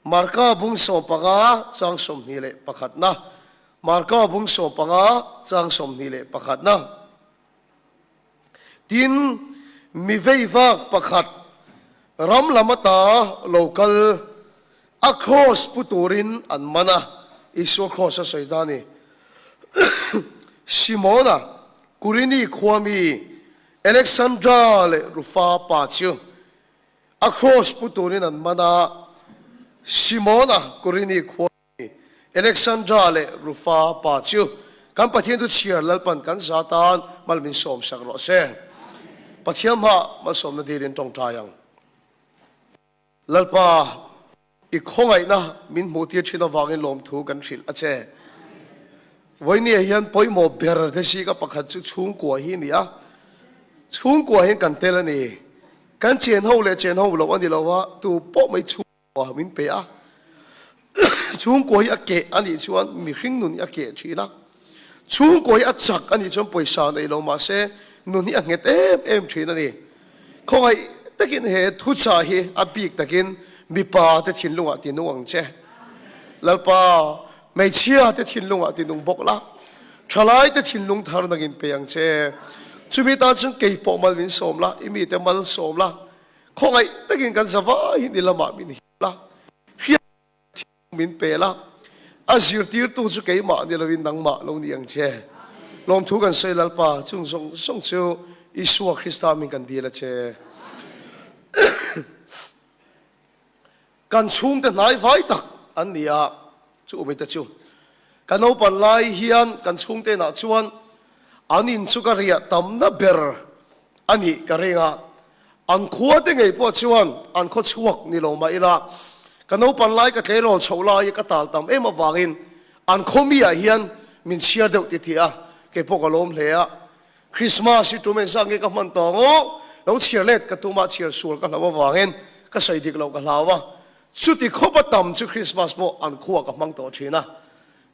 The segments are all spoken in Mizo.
Marka bung 15 chang 21 na. Marka bung 15 chang 21 na. Tin, mi veivak pakhat ram lam ata lo kal a kraws pu turin an man a, Isua kraws a sawi ta a ni. Simona, Kurini khua mi Alexandra leh Rufa pa chu a kraws pu turin an man a, Simona, Kurini khua mi Alexandra leh Rufa pa chu kan Pathian chu chhiar Lalpan kan za tan mal min sawm sak rawh se. Pathian hmah malsawmna dilin tawngtai ang. Lalpa, i khawngaihna min hmuhtir thin avangin lawmthu kan hrilh a che. Vawinia hian pawimawh ber te zika pakhat chu chhungkua hi a ni a. Chhungkua hian kan tel a ni. Kan chen ho leh chen ho loh a ni lo a, tu pawh mai chhungkua min pe a. Chhungkua hi a keh a nih chuan mihring nun hi a keh thin a. Chhungkua hi a chak a nih chuan pawisa nei lo mah se nun hi a nghet em em thin a ni. Khawngaih takin he thuchah hi a bik takin mipa te thinlungah ti nung ang che. Lalpa, hmeichhia te thinlungah ti nung bawk la, thalai te thinlung thar nangin pe ang che. Chumi tan chuan kei pawh mal min sawm la, i mite mal sawm la, khawngaih takin kan zavai hi ni lamah min hip la, hriat Thiang min pe la, a zirtirtu chu keimah ni loin nangmah lo ni ang che. Lawmthu kan sawi Lalpa, chung zawng zawng chu Isua Krista min kan dil a che. Kan chhungte hnai vai tak an ni a, chu umite chu. Ka naupan lai hian kan chhungte inah chuan an in chu ka riah tamna ber a nih ka ring a, An khua te ngei pawh chuan an khaw chhuak ni lo mah ila, ka naupan lai ka tleirawl chhoh lai ka tal tam em avangin an khaw mi ah hian min chhiar deuh ti tih a, kei pawh ka lawm hle a. Christmas hi tum engzah nge ka hman tawh ang aw, lo chhiar let ka tum a, chhiar sual ka hlauh avangin ka sawi dik loh ka hlau a, chuti khawpa tam chu Christmas pawh an khuaa ka hmang tawh thin a.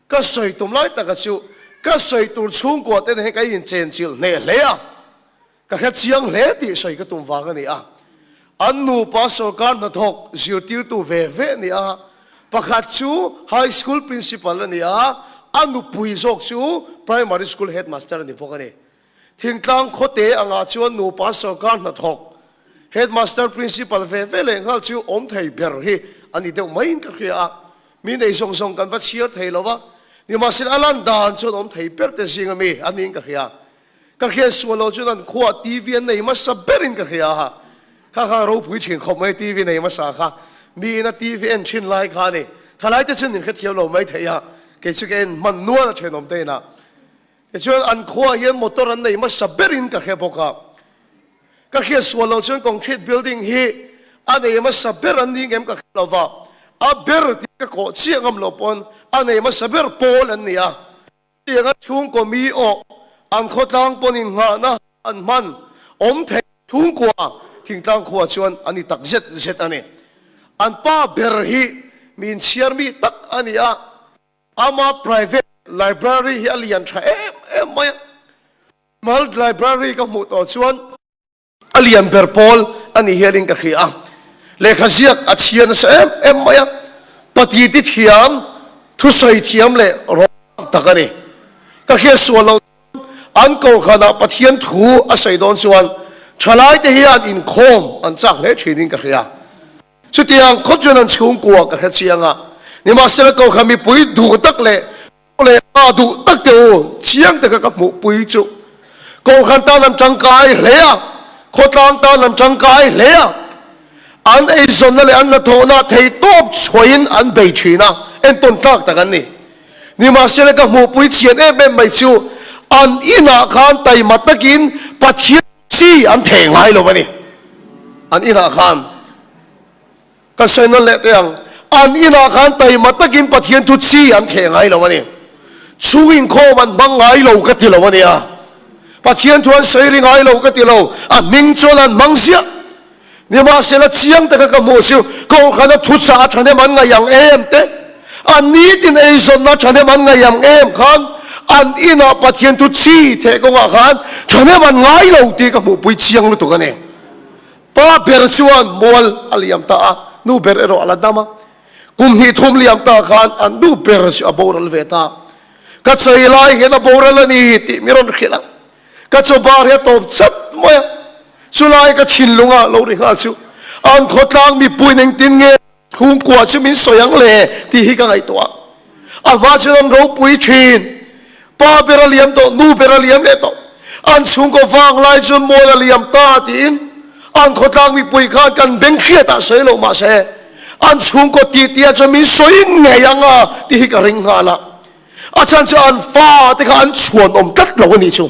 Ka sawi tum lai taka chu ka sawi tur chhungkua te nen hian ka inchenchilh hneh hle a. Ka hre chiang hle tih sawi ka tum vang a ni a. An nupa sorkar hnathawk zirtirtu ve ve a ni a, pakhat chu High School Principal a ni a, a nupui zawk chu Primary School Headmaster a ni bawk a ni. Thingtlang khawte angah chuan nupa sorkar hnathawk Headmaster, Principal ve ve leh nghal chu awm thei ber hi a ni deuh maiin ka hria a. Mi nei zawng zawng kan va chhiar thei lo va, nimahsela a lan dan chuan awm thei ber te zinga mi a niin ka hria. Ka hriat sual loh chuan an khuah TV an nei hmasa berin ka hria a, kha kha ropui thin khawp mai TV nei hmasa kha, miin a TV en thin lai kha a ni. Thalai te chuan min hrethiam lo mai thei a, kei chu ka en hman nual a thenawm te inah. Tichuan an khuah hian motor an nei hmasa berin ka hre bawk a, ka hriat sual loh chuan concrete building hi a nei hmasa ber an ni ngem ka hre lo va, a ber tih ka kawh chiah ngam loh pawn a nei hmasa ber pawl an ni a. Tianga chhungkaw mi awh an khawtlang pawn innghahna an hman awm theih chhungkua thingtlang khua chuan a ni tak zet zet a ni. An pa ber hi mi inchhiar mi tak a ni a, ama private library hi a lian tha em em mai a, Mal library ka hmuh tawh chuan, A lian ber pawl a nih hialin ka hria a, lehkha ziak a chhia nasa em em mai a, pati ti thiam, thusawi thiam leh rawng tak a ni. Ka hriat sual loh chuan an kohhranah Pathian thu a sawi dawn chuan thalaite hian inkhawm an chak hle thinin ka hria. Chutiang khawp chuan an chhungkua ka hre chiang a, nimahsela kohhran mipui duh tak leh leh pa duh tak te u chiang taka ka hmuh pui chu Kohhran tan an tangkai hle a, khawtlang tan an tangkai hle a, an eizawnna leh an hnathawhna theihtawp chhuahin an bei thin a, entawn tlak tak an ni. Nimahsela ka hmuh pui chian em em mai chu an inah khan taima takin Pathian chi an theh ngai lo a ni. An inah khan. Kan sawi nawn leh teh ang, an inah khan taima takin Pathian thu chi an theh ngai lo a ni. Chhung inkhawm an hmang ngai lo ka ti lo a nia. Pathian thu an sawi ri ngai lo ka ti lo, a hming chuan an hmang ziah. Nimahsela chiang taka ka hmuh chu Kohhrana thuchah a thahnem an ngaih ang em te, an nitin eizawnna thahnem an ngaih ang em khan an inah Pathian thu chi theh kawngah khan thahnem an ngai lo tih ka hmuhpui chiang lutuk a ni. Pa ber chuan mual a liam ta a, nu ber erawh a la dam a. Kum hnih thum liam ta khan an nu ber chu a boral ve ta. Ka chei lai hian a boral a ni tih mi rawn hrilh a. Ka chaw bar hi a tawp chat mai a. Chulai ka thinlunga lo ri nghal chu an khawtlang mipuiin engtin nge chhungkua chu min sawi ang le tih hi ka ngaihtuah a. A hma chuan an ropui thin. Pa ber a liam tawh, nu ber a liam leh tawh. An chhungkaw vang lai chuan mawl a liam ta tiin an khawtlang mipui khan kan beng hriatah sawi loh mahse an chhungkaw tihtiah chuan min sawi ngei ang a tih hi ka ring nghal a. A chhan chu an fa te kha an chhuanawm tlat lo a nih chu.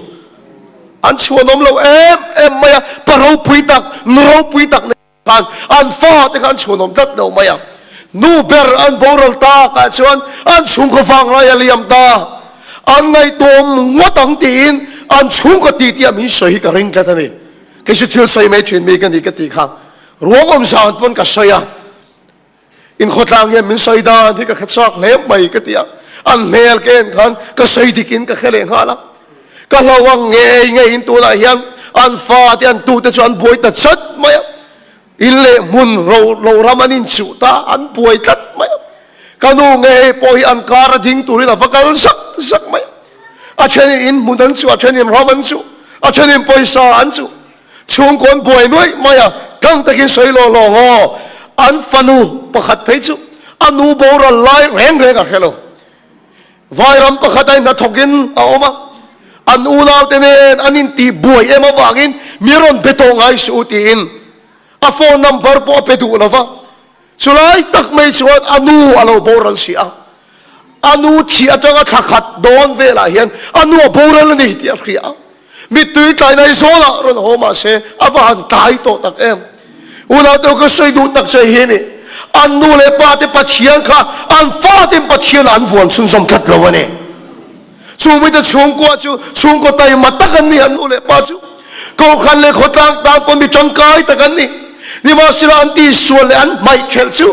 An chhuanawm lo em em mai a, pa ropui tak, nu ropui tak nei khan an fa te kha an chhuanawm tlat lo mai a. Nu ber an boral tak ah chuan an chhungkaw vanglai a liam ta. An ngaihtuahawm ngawt ang tiin an chhungkaw tihtiah min sawi hi ka ring tlat a ni. Kei chu thil sawi mai thin mi ka ni ka tih kha ruang awm zan pawn ka sawi a. Inkhawtlang hian min sawi dan hi ka hre chak hle mai ka ti a, an hmel ka en khan ka sawi dik in ka hre leh nghal a, ka hlo ang ngei ngei in tunah hian an fa te an tute chu an buai ta chat mai a, in leh hmun ro lo ram an inchuh ta an buai tlat mai a, ka nu ngei pawh hi an kar a ding turin a va kal zak zak mai a, a thenin in hmun an chuh, a thenin ram an chuh, a thenin pawisa an chuh. Chhungkawn buai nuaih mai a, tlang takin sawi lawng lawng aw. An fanu pakhat phei chu a nu boral lai reng reng a hre lo. Vairam pakhat a inhnathawkin a awm a, an unaute nen an intih buai em avangin mi rawn be tawh ngai suh u tiin a phone number pawh a pe duh lo va. Chulai tak mai chuan a nu a lo boral si a, a nu thih atanga thla khat dawn velah hian a nu a boral a ni tih a hria a, mittui tlaina hi zawlah rawn haw mah se a va han tlai tawh tak em. Unau te ka sawi duh tak che hi ni, an nu leh pa te Pathian kha an faten Pathianah an vuan chhunzawm tlat lo a ni. Chu mite chhungkua chu chhungkaw taima tak an ni, an nu leh pa chu Kohhran leh khawtlang tan pawh mi tangkai tak an ni. Nimahsela an tihsual leh an hmaih thelh chu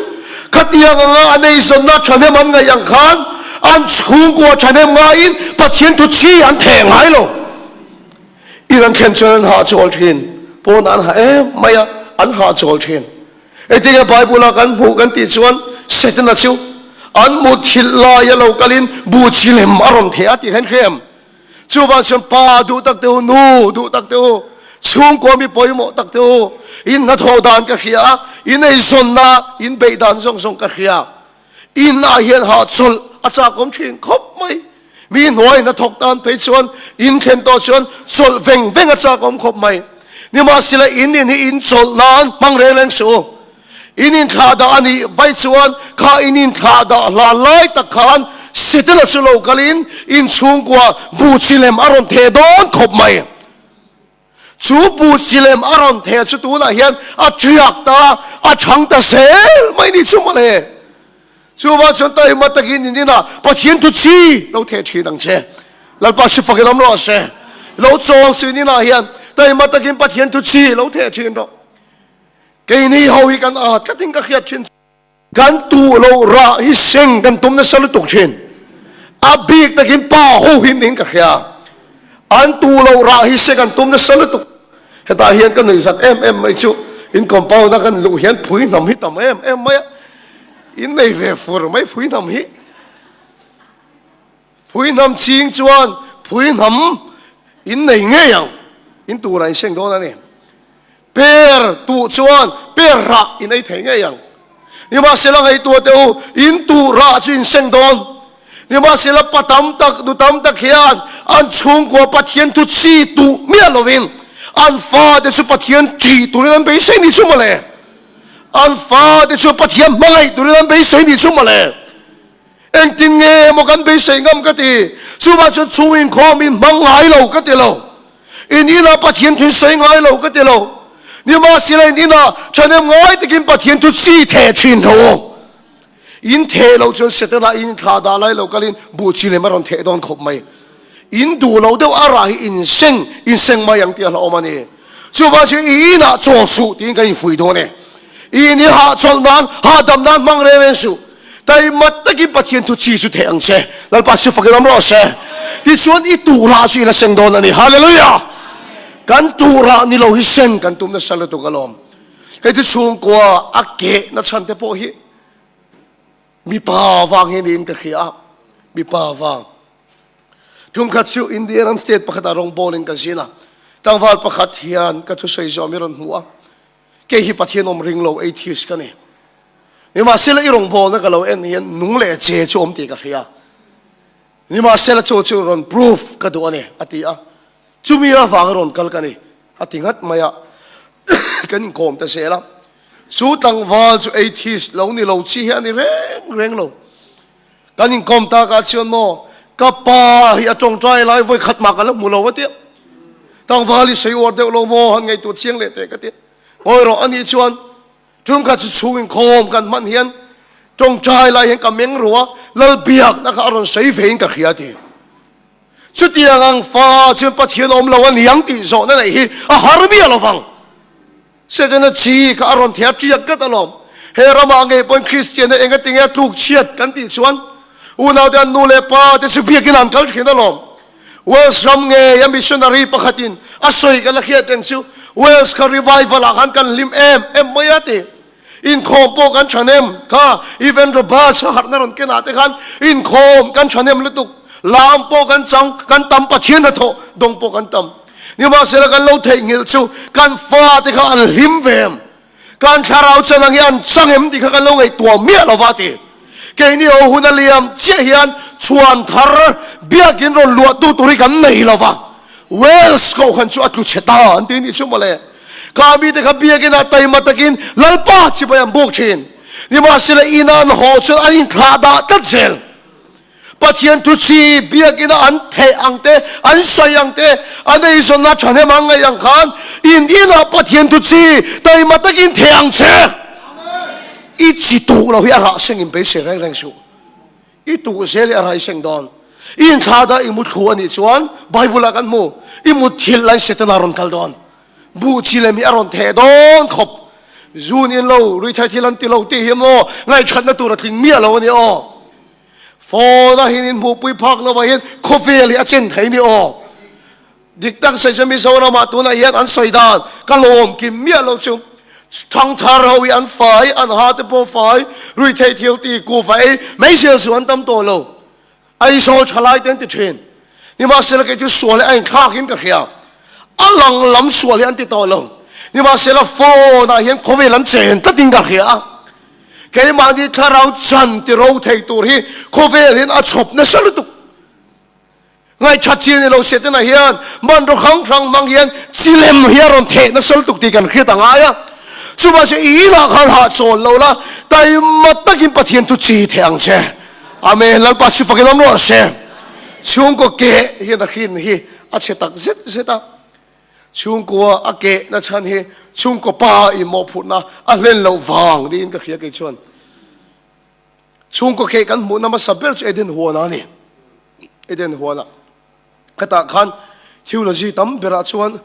khatiang anga an eizawnna thahnem an ngaih ang khan an chhungkua thahnem ngaiin Pathian thu chi an theh ngai lo. In an thlen chuan an hahchawl thin, pawnah an hah em mai a, an hahchawl thin. Engtinge Bible-a kan hmuh kan tih chuan Setana chu an muthilh laia lo kalin bu chi lem a rawn theh a tih kha in hria em? Chuvang chuan pa duh tak te u, nu duh tak te u, chhungkaw mi pawimawh tak te u, in hnathawh dan ka hria a, in eizawnna, in beih dan zawng zawng ka hria. Inah hian hahchawlh a chakawm thin khawp mai. Mi hnuai hnathawk tan phei chuan in thlen tawh chuan chawlh veng veng a chakawm khawp mai. Nimahsela in in hi in chawlh nan hmang reng reng suh u. In inthlah dah a nih vaih chuan kha in inthlah dah hlan lai tak khan Setela chu lo kalin in chhungkua buh chi lem a rawn theh dawn khawp mai. Chu buh chi lem a rawn theh chu tunah hian a tiak ta, a thang ta zel mai ni chu mawle. Chuvang chuan taima takin in inah Pathian thu chi lo theh thin ang che. Lalpa chu fakin awm rawh se. Lo chawl si in inah hian taima takin Pathian thu chi lo theh thin rawh. Keini ho hi kan aa tlatin ka hriat thin. Kan tuh loh rah hi seng kan tum nasa lutuk thin. A bik takin pa ho hi niin ka hria. An tuh loh rah hi seng an tum nasa lutuk. Hetah hian ka nuihzat em em mai chu in compound a kan luh hian phui hnam hi tam em em mai a. In nei ve fur mai phui hnam hi. Phui hnam ching chuan phui hnam in nei ngei ang. In turah in seng dawn a ni. Per tuh chuan per rah in ei thei ngei ang. Nimahsela ngaihtuah teh u, in tuh rah chu in seng dawn. Nimahsela pa tam tak, nu tam tak hian an chhungkua Pathian thu chi tuh miah lovin an fate chu Pathian ṭih turin an beisei ni chu mawle. An fate chu Pathian hmangaih turin an beisei ni chu mawle. Engtin nge maw kan beisei ngam ka ti. Chuvang chuan chhung inkhawm in hmang ngai lo ka ti lo. In inah Pathian thu sawi ngai lo ka ti lo. Nimahsela in inah thahnem ngai takin Pathian thu chi theh thin tho u. In theh loh chuan Setana in thlah dah lai lo kalin buh chi lem a rawn theh dawn khawp mai. In duh lo deuh a rah hi in seng in seng mai ang tih a hlauhawm a ni. Chuvang chu i inah chawl suh tiin kan infuih dawn e. I in hi hahchawlh nan, hahdam nan hmang reng reng suh. Taima takin Pathian thu chi chu theh ang che. Lalpa chu fakin awm rawh se. Tichuan i tuhrah chu i la seng dawn a ni. Hallelujah! Kan tuhrah ni lo hi seng kan tum nasa lutuk alawm. Hei chu chhungkua a kehna chhan te pawh hi. Mipa vang hi niin ka hria a, mipa vang. Tumkhat chu India ram state pakhatah rawngbawlin ka zin a, tlangval pakhat hian ka thusawi zawm i rawn hmu a, kei hi Pathian awm ring lo atheist ka ni. Nimahsela i rawngbawlna ka lo en hian nung leh che chu awm tih ka hria. Nimahsela chu chu rawn proof ka duh a ni, a ti a. Chumi avanga rawn kal ka ni, a ti ngat mai a. Kan inkawm ta zel a. Chu tlangval chu atheist lo ni lo chi hi a ni reng reng lo. Kan inkawm takah chuan maw, ka pa hi a tawngtai lai vawi khat mah ka la hmu lo a tia. Tlangval hi sawi uar deuh lo maw, han ngaihtuah chiang leh teh ka tia. Ngawi rawh, ani chuan Tumkhat chu chhung inkhawm kan hman hian tawngtai lai hian ka meng ru a, Lalbiakna kha a rawn sawi ve in ka hria ti. Chutiang ang fa chuan Pathian awm lo a niang tih zawhna neih hi a har miah lo vang. Setana chi kha a rawn thei a tiak gat alawm. He ramah ngei pawhin Kristianna engatinge a tluk chhiat kan tih chuan unaute an nu leh pa te chu biakin an kal thin alawm. Wales ram ngei a missionary pakhatin a sawi kan la hriat reng chu, Wales kha revival ah khan kan hlim em em mai a ti. Inkhawm pawh kan thahnem kha, even Roberts a harhna rawn ken ah te khan inkhawm kan thahnem lutuk, lam pawh kan chang, kan tam Pathian hnathawh dawng pawh kan tam. Nimahsela kan lo theihnghilh chu kan fate kha an hlim ve em? Kan thlarau chan ang hi an chang em tih kha kan lo ngaihtuah miah lo va ti. Keini ho hun a liam chiah hian chhuan thar biakin rawn luahtu tur hi kan nei lo va. Wales kohhran chu a tlu chhe ta an ti nih chu mawle. Kha mite kha biakin ah taima takin Lalpa chibai an buk thin. Nimahsela ina an haw chuan an inthlah dah tlat zel. Pathian thuchi biakina an theih ang te, an sawi ang te, an eizawnna thahnem ang ngaih ang khan in inah Pathian thuchi taima takin theh ang che. I chi tuh lo hi a rah seng in beisei reng reng suh. I tuh zel hi a rai seng dawn. I inthla dah i muthlu a nih chuan Bible ah kan hmu, i mutthilh lai Setana rawn kal dawn. Buh chi lem hi a rawn theh dawn khawp. Zun in lo, ruithei thil an ti lo tih hi maw ngaihṭhatna tur a tling miah lo a ni aw. Phone a hin in hmuhpui phak lo ah hian khawvel hi a chen thei ni aw. Dik tak sawi chuan Mizoram ah tunah hian an sawi dan ka lawm kim miah lo chu. Thangthar ho hi an fai, an ha te pawh fai, ruihtheih thil ti kuhva ei mai zel chu an tam tawh lo. Aizawl thalai te an ti thin. Nimahsela kei chu sual hi a inthlak in ka hria. A lang lam sual hi an ti tawh lo. Nimahsela phone ah hian khawvel an chen tlat in ka hria a. Keimahni thlarau chan ti ro thei tur hi khawvel hian a chhawp nasa lutuk. Ngaihṭhat chi a ni lo Setana hian hmanraw hrang hrang hmang hian chi lem hi a rawn theh nasa lutuk tih kan hriat a ngai a. Chuvang chuan i inah khan hahchawl lo la, taima takin Pathian thu chi theh ang che. Amen. Lalpa chu fakin awm rawh se. Chhungkaw keh hian a hrin hi a chhe tak zet zet a. Chhungkua a keh na chhan hi chhungkaw pa in mawhphurhna a hlen loh vang niin ka hria kei chuan. Chhungkaw keh kan hmuhna hmasa ber chu Eden huanah a ni. Eden huanah khatah khan theology tam berah chuan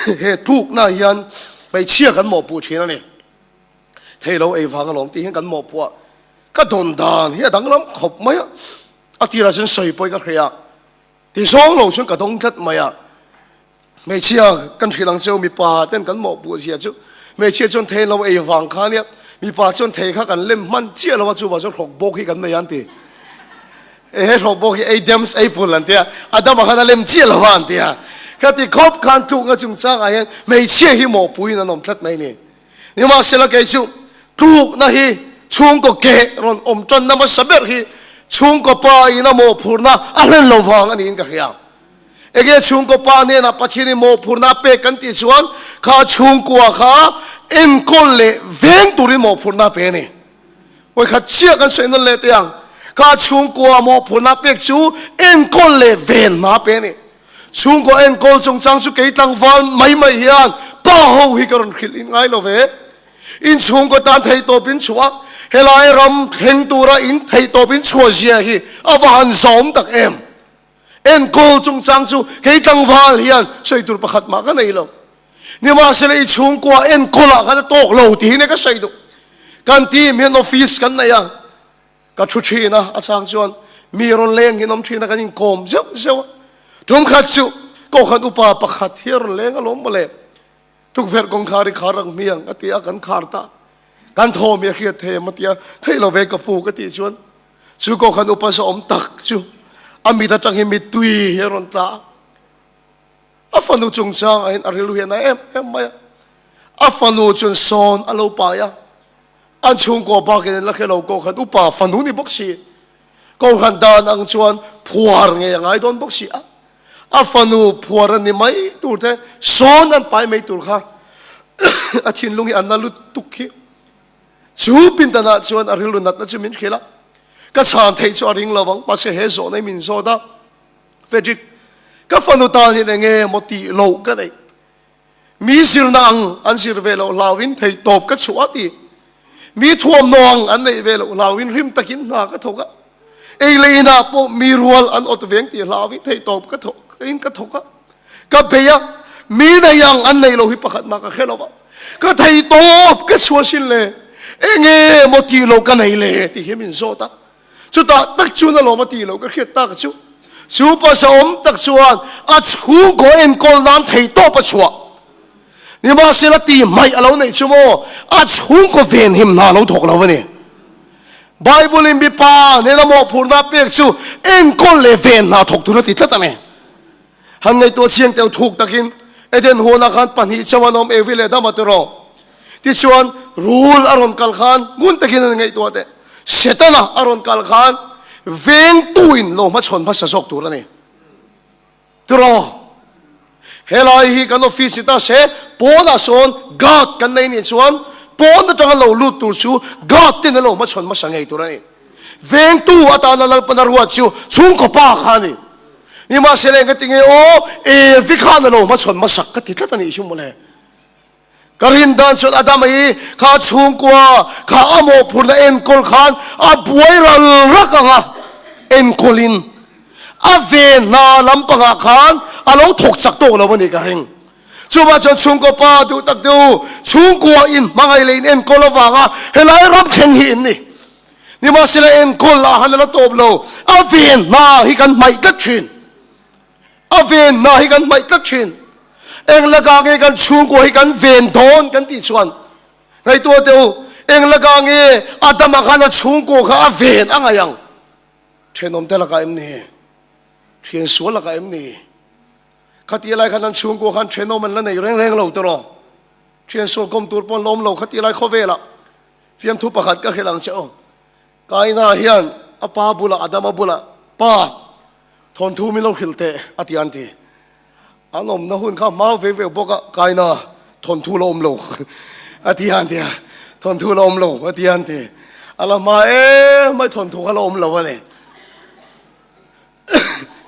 he tlukna hian hmeichhia kan mawhpuh thin a ni. Thei lo ei vang alawm tih hian kan mawhpuh a, ka dawn dan hi a danglam khawp mai a, a tirah chuan sawi pawhin ka hria. Ti zawng lo chuan ka dawng tlat mai a, hmeichhia kan hrilh ang cheu mipa ten kan mawhpuh zia chu hmeichhia chuan thei lo ei vang kha nia, mipa chuan thei kha kan lem hman chiah lo a chuvang chuan hrawk bawk hi kan nei a an ti. He hrawk bawk hi Adam's apple an ti a, Adama khan a lem chiah lo a an ti a. Khati khawp khan tlukna chungchangah hian hmeichhia hi mawhpuiin an awm tlat mai ni. Nimahsela kei chu tlukna hi chhungkaw keh rawn awm tanna hmasa ber hi chhungkaw pa in a mawhphurhna a hlen lo vang a niin ka hria. Enge chhungkaw pa hnenah Pathianin mawhphurhna a pek kan tih chuan kha chhungkua kha enkawl leh veng turin mawhphurhna a pe a ni. Vawikhat chiah kan sawi nawn leh teh ang, kha chhungkua mawhphurhna a pek chu enkawl leh ven hna a pe a ni. Chhungkaw enkawl chungchang chu kei tlangval mai mai hian pa ho hi ka rawn hrilh in ngai lo ve. In chhungkaw tan theihtawp in chhuah a, helai ram thleng tura in theihtawp in chhuah zia hi a va han zawm tak em. Enkawl chungchang chu kei tlangval hian sawi tur pakhat mah ka nei lo. Nimahsela i chhungkua enkawlah khan a tawk lo tih hi nge ka sawi duh. Kan team hian office kan nei a. Ka thu thin a, a chang chuan mi rawn leng in awm thin a, kan inkawm zeuh zeuh a. Tum khat chu Kohhran upa pakhat hi a rawn leng alawm mawle. Tukverh kawngkhar i khar ang hmiang a ti a, kan khar ta. Kan thawm hi a hriat thei em a tia, theih lo ve ka pu ka tih chuan chu kohhran upa zawhawm tak chu a mit atang hi mittui hi a rawn tla a. A fanu chungchangah hian a rilru hi a na em em mai a. A fanu chuan sawn a lo pai a, an chhungkaw bakin an la hre lo kohhran upa fanu ni bawk si. Kohhran dan ang chuan phuar ngei a ngai dawn bawk si a. A fanu phuar a ni mai tur te, sawn an pai mai tur kha a thinlung hi a na lutuk hi. Chu pindanah chuan a rilru natna chu min hrilh a, ka chhan theih chu a ring lo ang, mahse he zawhna hi min zawt a, Frederick, ka fanu tan hian eng nge maw tih loh ka neih? Mi zirna ang an zir ve loh hlauhin theihtawp ka chhuah a ti. Mi thuamhnaw ang an neih ve loh hlauhin rim takin hna ka thawk a. Ei leh inah pawh mi rual an awt veng tih hlauhin theihtawp ka thawk in ka thawk a. Ka bei a, mi nei ang an neih loh hi pakhat mah ka hre lo va. Ka theihtawp ka chhuah sin le, enge maw tih loh ka nei le tih hi min zawt a. Chutah tak chuan a lawm a tih loh ka hriat tak chu, chu pasa awm tak chuan a chhungkaw enkawl nan theihtawp a chhuah. Nimahsela ti hmaih a lo neih chu maw a chhungkaw venhim hna a lo thawk lo a ni. Bible in mipa nena mawhphurhna a pek chu enkawl leh ven hna thawk tur a ti tlat a ni. Han ngaihtuah chiang teuh thuk takin Eden huanah khan pahnih chauh an awm Evi leh Adama tiraw? Tichuan rul a rawn kal khan ngun takin an ngaihtuah teh. Setana a rawn kal khan vengtuin lo hmachhawn hmasa zawk tur a ni. Tiraw? Helai hi kan office ni ta se, pawnah sawn guard kan nei nih chuan pawn atanga lo lut tur chu guard ten an lo hmachhawn hmasa ngei tur a ni. Vengtu atana Lalpana ruat chu chhungkaw pa kha a ni. Nimahsela eng ka ti nge aw, Evi khan a lo hmachhawn hmasak ka ti tlat a nih hi mawle. Ka rin dan chuan Adama hi kha chhungkua kha a mawhphurhna enkawl khan a buai ral rak ang a, enkawlin a ve hna lampangah khan a lo thawk chak tawk lo a nih ka ring. Chuvah chuan chhungkaw pa duh tak deuh chhungkua in hmangaih leh in enkawl avanga helai ram thleng hi in ni. Nimahsela enkawl ah han a la tawp lo, a ven hna hi kan hmaih tlat thin. A ven hna hi kan hmaih tlat thin. Eng lakah nge kan chhungkua hi kan ven dawn kan tih chuan ngaihtuah teh u, eng lakah nge Adama khan a chhungkua kha a ven a ngaih ang? Thenawmte lakah em ni? Thian sual lakah em ni? Khatia lai khan an chhungkua khan thenawm an la nei reng reng lo tiraw? Thian sual kawm tur pawh an la awm lo khatia lai khawvelah. Fiamthu pakhat ka hrilh ang che aw. Kaina hian a pa bulah Adama bulah, Pa, thawnthu min lo hrilh teh, a ti a an ti. An awmna hun kha hmau ve ve bawk a, Kaina, thawnthu la awm lo, a ti a an ti a. Thawnthu la awm lo, a ti a an ti. A la hma em mai thawnthu kha la awm lo a ni.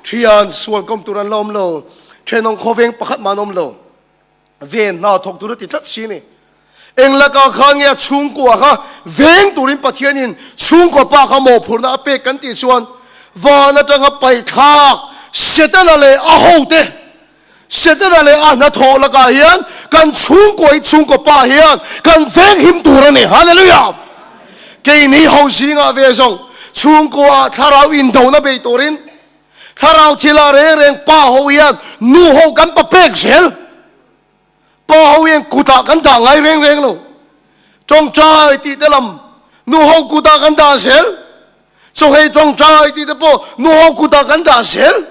Thian sual kawm tur an la awm lo, thenawm khawveng pakhat mah an awm lo. Ven hna thawk tur a ti tlat si a ni. Eng lakah khan nge a chhungkua kha veng turin Pathianin chhungkaw pa kha mawhphurhna a pek kan tih chuan van atanga paihthlak Setana leh a hote, Setana leh a hnathawh lakah hian kan chhungkua hi chhungkaw pa hian kan veng him tur a ni. Hallelujah! Keini ho zingah ve zawng chhungkua thlarau indona bei turin Thlarau thila reng reng pa ho hian nu ho kan pa pek zel. Pa ho hian kutah kan dah ngai reng reng lo. Tawngtai tih te lam nu ho kutah kan dah zel. Chawhei tawngtai tih te pawh nu ho kutah kan dah zel.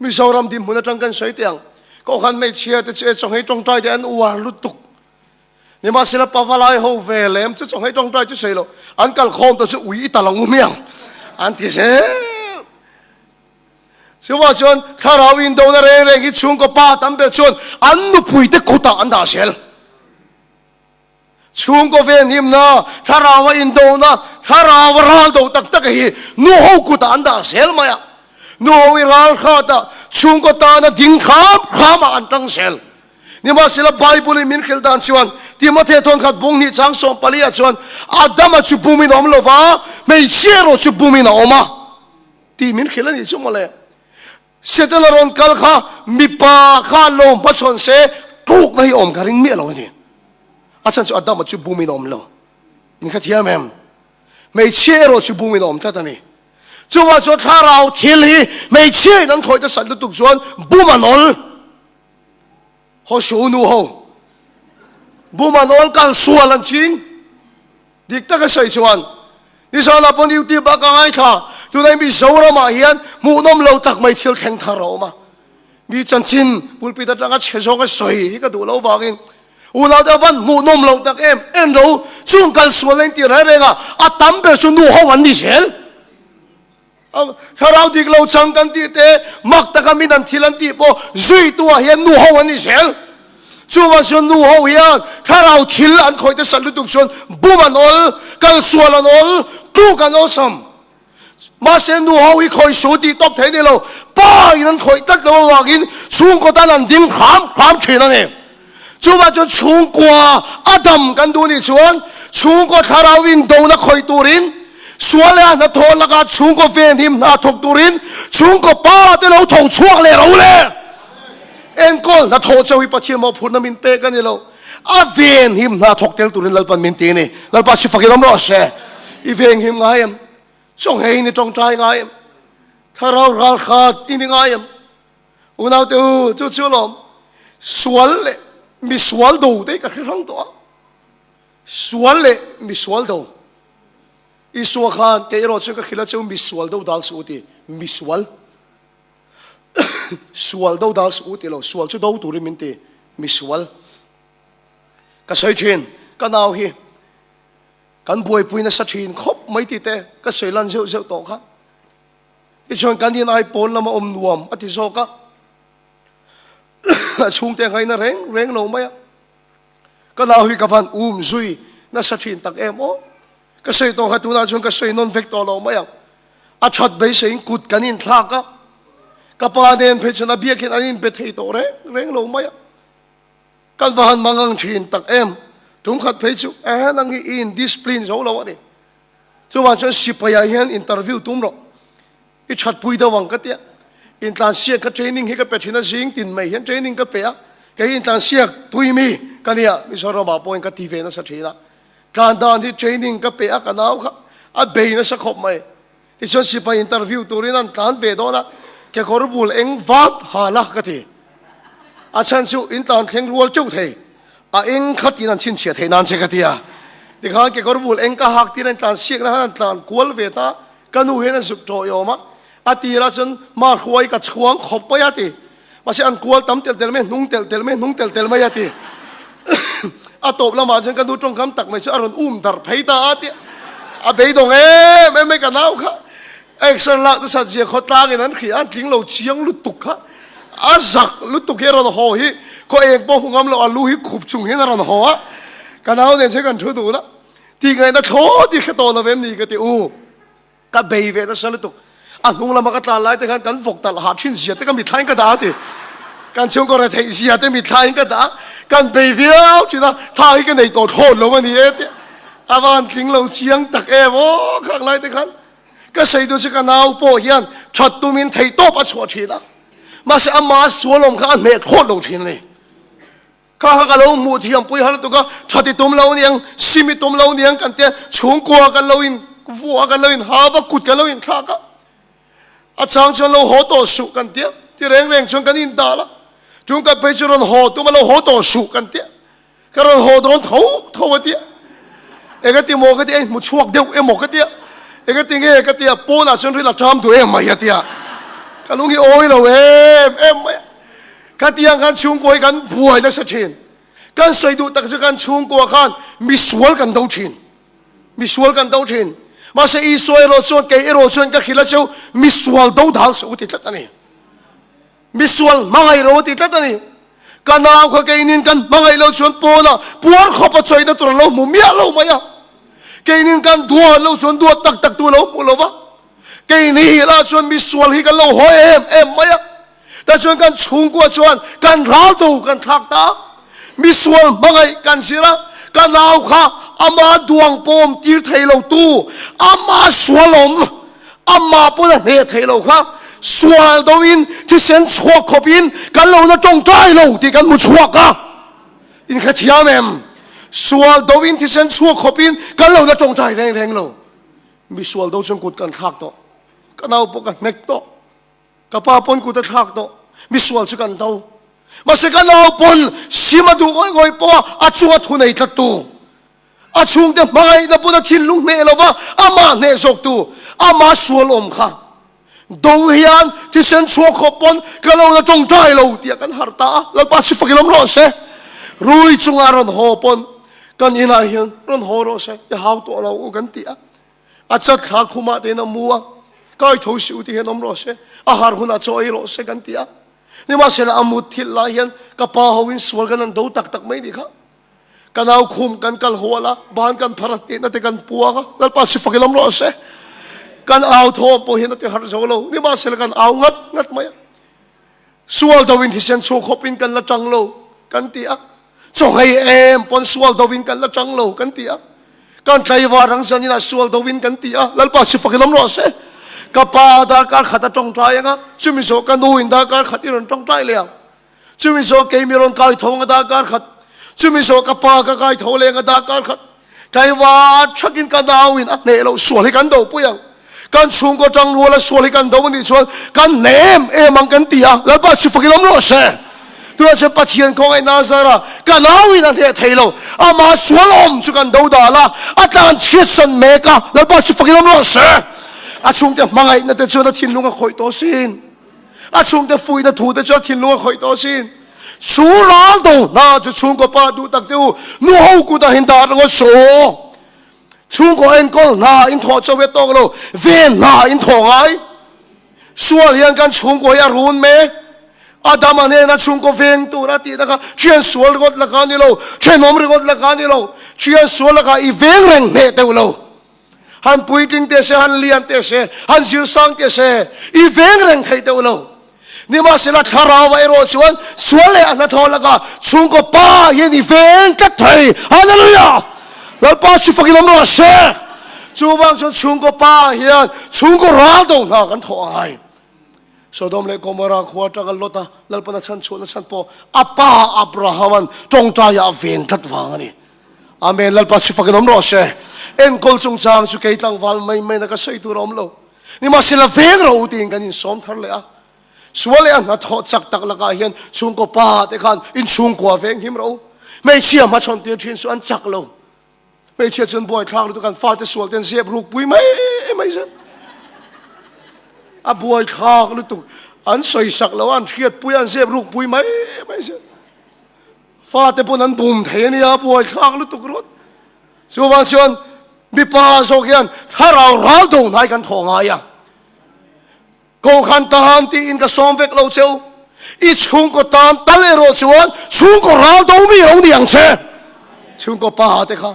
Mizoram dinhmun atang kan sawi teh ang. Kohhran hmeichhia te chu e chawhei tawngtai te an uar lutuk. Nimahsela pavalai ho ve lem chu chawhmeh tawngtai chu sawi loh, an kal khawm tawh chu ui i tal ang u hmiang an ti zel. Chuvang chuan thlarau indona reng reng hi chhungkaw pa tam ber chuan an nupuite kutah an dah zel. Chhungkaw venhimna, thlaraua indona, thlaraua ral do tak tak hi nu ho kutah an dah zel mai a. Nu ho hi ral hratah chhungkaw tana ding hram hramah an tang zel. Nimahsela Bible in min hrilh dan chuan Timothea thawnkhat bung hnih chang 14 ah chuan Adama chu bumin a awm lo va, hmeichhia erawh chu bumin a awm a tih min hrilh a nih chu mawle. Setana rawn kal kha mipa kha lo hmachhawn se tlukna hi awm ka ring miah lo a ni. A chhan chu Adama chu bumin a awm lo. In kha thiam em? Hmeichhia erawh chu bumin a awm tlat a ni. Chuvah chuan thlarau thil hi hmeichhia in an khawih ta sat lutuk chuan bum an awl. Hoshu nu ho. Bum an awl kal sual an ching. Dik taka sawi chuan nizanah pawh YouTube ah ka ngaithla, tunah Mizoramah hian hmuhnawm lo tak mai thil thleng thar a awm a. Mi chanchin pulpit atanga chhe zawnga sawi hi ka duh loh vangin unaute a van hmuhnawm lo tak em en ro chung kal sual a intir reng reng a, a tam ber chu nu ho an ni zel. Thlarau dik lo chang kan tih te, mak taka min an thil an tih pawh zuitu ah hian nu ho an ni zel. Chuvang chuan nu ho hian thlarau thil an khawih te sat lutuk chuan bum an awl, kal sual an awl, tluk an awlsam. Mahse nu ho hi khawih su tih tawp thei ni lo, pa in an khawih tlat lo avangin chhungkaw tan an ding hram hram thin a ni. Chuvang chuan chhungkua a dam kan duh nih chuan chhungkaw thlarau indona khawih turin, sual leh a hnathawh lakah chhungkaw venhim hna thawk turin chhungkaw pa te lo tho chhuak leh ro le. Enkawl hnathawh chauh hi Pathian mawhphurhna min pek a ni lo, a venhim hna thawk tel turin Lalpan min ti a ni. Lalpa si fakin awm rawh se. I venghim ngai em? Chawnghei ni tawngtai ngai em? Thlarau ralkhat i ni ngai em? Unaute u, chu chu alawm sual leh misual do te hi ka hre hrang tawh a. Sual leh misual do. Isua khan kei erawh chuan ka hrilh a che u misual do dal suh u ti. Misual. Sual do dal suh u ti lo. Sual chu do turin min ti. Misual. Ka sawi thin, ka nau hi kan buaipui nasa thin khawp mai tih te ka sawi lan zeuh zeuh tawh kha. Tichuan kan in ai pawn lama awm nuam a ti zawk a, a chhungte a ngaina reng reng lo mai a. Ka nau hi ka van um zui nasa thin tak em aw. Ka sawi tawh kha tunah chuan ka sawi nawn vek tawh lo mai ang. A that beiseiin kut kan inthlak a, ka pa nen phei chuan a biak hian an inbe thei tawh reng reng lo mai a. Kan va han mangang thin tak em. Tum khat phei chu eh nang hi i indiscipline zo lo a ni. Chuvang chuan sipaiah hian interview tum rawh. I thatpui deuh ang ka tia. Intlansiak ka training hi ka pe thin a, zing tin mai hian training ka pe a. Kei intlansiak tui mi ka nia, Mizoramah pawhin ka ti ve nasa thin a. Tlan dan hi training ka pe a, ka nau kha a bei nasa khawp mai. Tichuan sipai interview turin an tlan ve dawn a, kekawr bul eng vat ha la ka ti. A chhan chu in tlan thleng rual teuh thei, a eng khat in an chhinchhiah theih nan che ka ti a. Tikhan kekawr bul eng ka hak tir a, in tlan siakna khan an tlan kual ve ta, ka nu hian an zuk tawih awm a, a tirah chuan mahruai ka chhuang khawp mai a ti. Mahse an kual tam telh telh mai, hnung telh telh mai, hnung telh telh mai a ti. A tawp lamah chuan ka nu tawngkam tak mai chu a rawn um darh phei ta a ti. A beidawng em em mai ka nau kha. Action lak nasa zia khawtlangin an hria, an tling lo chiang lutuk kha. A zak lutuk hi a rawn haw hi khaw eng pawh hmu ngam lo, a lu hi khup chung hian a rawn haw a. Ka nau nen chuan kan thu dun a, Tih ngaihna thlawt i hre tawh lo em ni ka ti u. Ka bei ve nasa lutuk. A hnung lama ka tlan lai te khan kan vawk talh hah thin zia te ka mithlain ka dah a ti. Kan chhungkaw retheih zia te mithlain ka dah a, kan bei viau thin a, tha hi ka nei tawh thlawt lo a ni e tia. A van tling lo chiang tak em aw khang lai te khan. Ka sawi duh chu ka nau pawh hian that tumin theihtawp a chhuah thin a, mahse ama sualawm kha a hneh thlawt lo thin a ni. Kha kha ka lo hmuh thiam pui har lutuk a, tha ti tum lo niang, sim i tum lo niang kan tia, chhungkua kan lo in vuah a, kan lo in hau a, kut kan lo in thlak a, a chang chuan lo haw tawh suh kan tia, ti reng reng chuan kan in dal a, tum khat phei chu rawn haw tum a lo haw tawh suh kan tia, ka rawn haw dawn tho tho a tia, eng a ti maw ka tia, a inhmu chhuak deuh emaw ka tia, eng a ti nge ka tia, pawnah chuan ril a ṭam duh em mai a tia, ka lung hi awi lo em em mai a. Khatiang khan chhungkua hi kan buai nasa thin. Kan sawi duh tak chu kan chhungkua khan misual kan do thin. Misual kan do thin. Mahse Isua erawh chuan kei erawh chuan ka hrilh a cheu misual do dal suh u ti tlat a ni. Misual hmangaih ro ti tlat a ni. Ka nau kha keinin kan hmangaih lo chuan pawnah puar khawp a chawina tur a lo hmu miah lo mai a. Keinin kan duat lo chuan duat tak tak tu a lo hmu lo va. Keini lah chuan misual hi kan lo haw em em mai a. Tichuan kan chhungkua chuan kan ral do kan thlak ta a, misual hmangaih kan zir a, ka nau kha ama duang pawm tir thei lo tu, ama sualawm, ama pawn a hneh thei lo kha sual do in thisen chhuak khawp in kan lo la tawngtai lo tih kan hmu chhuak a, in kha thiam em? Sual do in thisen chhuak khawp in kan lo la tawngtai reng reng lo, misual do chuan kut kan thlak tawh, ka nau pawh ka hnek tawh. Ka pa pawn kut a thlak tawh, misual chu kan do. Mahse ka nau pawn sim a duh ngawih ngawih pawh a, a chunga thu nei tlat tu. A chhungte hmangaihna pawn a thinlung hneh lo va, amah hneh zawktu, ama sual awm kha do hian thisen chhuak khawp pawn ka lo la tawngtai lo tih a kan harh ta a, Lalpa si fak i lawm rawh se. Rui chunga rawn haw pawn kan inah hian rawn haw rawh se, i hau tawh lo u kan ti a. A chat thla khumah tein a mu a, kai tho si u ti hian awm rawh se, a harh hunah chaw ei rawh se kan ti a. Nimahsela a mut thilh lai hian ka pa hoin sual kan han do tak tak mai nih kha. Ka nau khum kan kal hual a, ban kan phar a, hnehna te kan puang a, Lalpa si fak i lam rawh se. Kan au thawm pawh hian a ti harh zo lo, nimahsela kan au ngat ngat mai a. Sual do in thisen chhuak khawp in kan la tang lo kan ti a, chaw ngei em pawn sual do in kan la tang lo kan ti a, kan tlaivar ang zan inah sual do in kan ti a, Lalpa si fak i lam rawh se. Ka pa darkar khat a tawngtai ang a, chumi zawh ka nu in darkar khat i rawn tawngtai leh ang. Chumi zawh kei mi rawn kai tho anga darkar khat, chumi zawh ka pa ka kai tho leh anga darkar khat, tlaivar thakin ka nau in a hneh loh sual hi kan do pui ang. Kan chhungkaw tang ruala sual hi kan do anih chuan kan hneh em em ang kan ti a, Lalpa chu fakin awm rawh se. Tunah chuan Pathian khawngaih Nazara ka nau in a hneh thei lo, amah sual awm chu kan do dal a, a tlan chhiat san mek a, Lalpa chu fakin awm rawh se. A chhungte hmangaihna te chuan a thinlung a khawih tawh sin. A chhungte fuihna thu te chu a thinlung a khawih tawh asin. Chu ral do hna chu chhungkaw pa duh tak te u, nu ho kutah hin dah ringawt saw. Chhungkaw enkawl hna in thawh chauh hi a tawk lo, ven hna in thawh ngai. Sual hian kan chhungkaw hi a run mek. Adama hnena chhungkaw veng tur a tih takah thian sual ringawt lakah a ni lo, thenawm ringawt lakah a ni lo, thian sual lakah i veng reng hneh deuh lo. Han puitling teh se, han lian teh se, han zir sang teh se, i veng reng theih deuh lo. Nimahsela thlarau ah erawh chuan sual leh a hnathawh lakah chhungkaw pa hian i veng tlat thei. Hallelujah! Lalpa chu fakin awm rawh se. Chuvang chuan chhungkaw pa hian chhungkaw ral do hna kan thawh a ngai. Sodom leh Gomorrah khua atanga Lota Lalpana chhan chhuahna chhan pawh a pa Abrahama'n tawngtaiah a ven tlat vang a ni. Amen Lalpa chu fakin awm rawh se. Enkawl chungchang chu kei tlangval mai mai na ka sawi tur a awm lo. Nimahsela veng rawh u tiin kan insawm thar leh a. Sual leh a hnathawh chak tak lakah hian chhungkaw pa te khan inchhungkua veng him rawh u. Hmeichhia hmachhawn tir thin chu an chak lo. Hmeichhia chuan buaithlak lutuk an fate sual ten zep ruk pui mai mai zel. A buaithlak lutuk an sawisak lo a an hriat pui a an zep ruk pui mai mai zel. Fate pawn an bum thei a nia, buaithlak lutuk rawt. Chuvang chuan mipa zawk hian thlarau ral do hnai kan thawh ngai a. Kohhran tan tiin ka sawm vek lo cheu. I chhungkaw tan tal erawh chuan chhungkaw ral do mi lo ni ang che. Chhungkaw pa te kha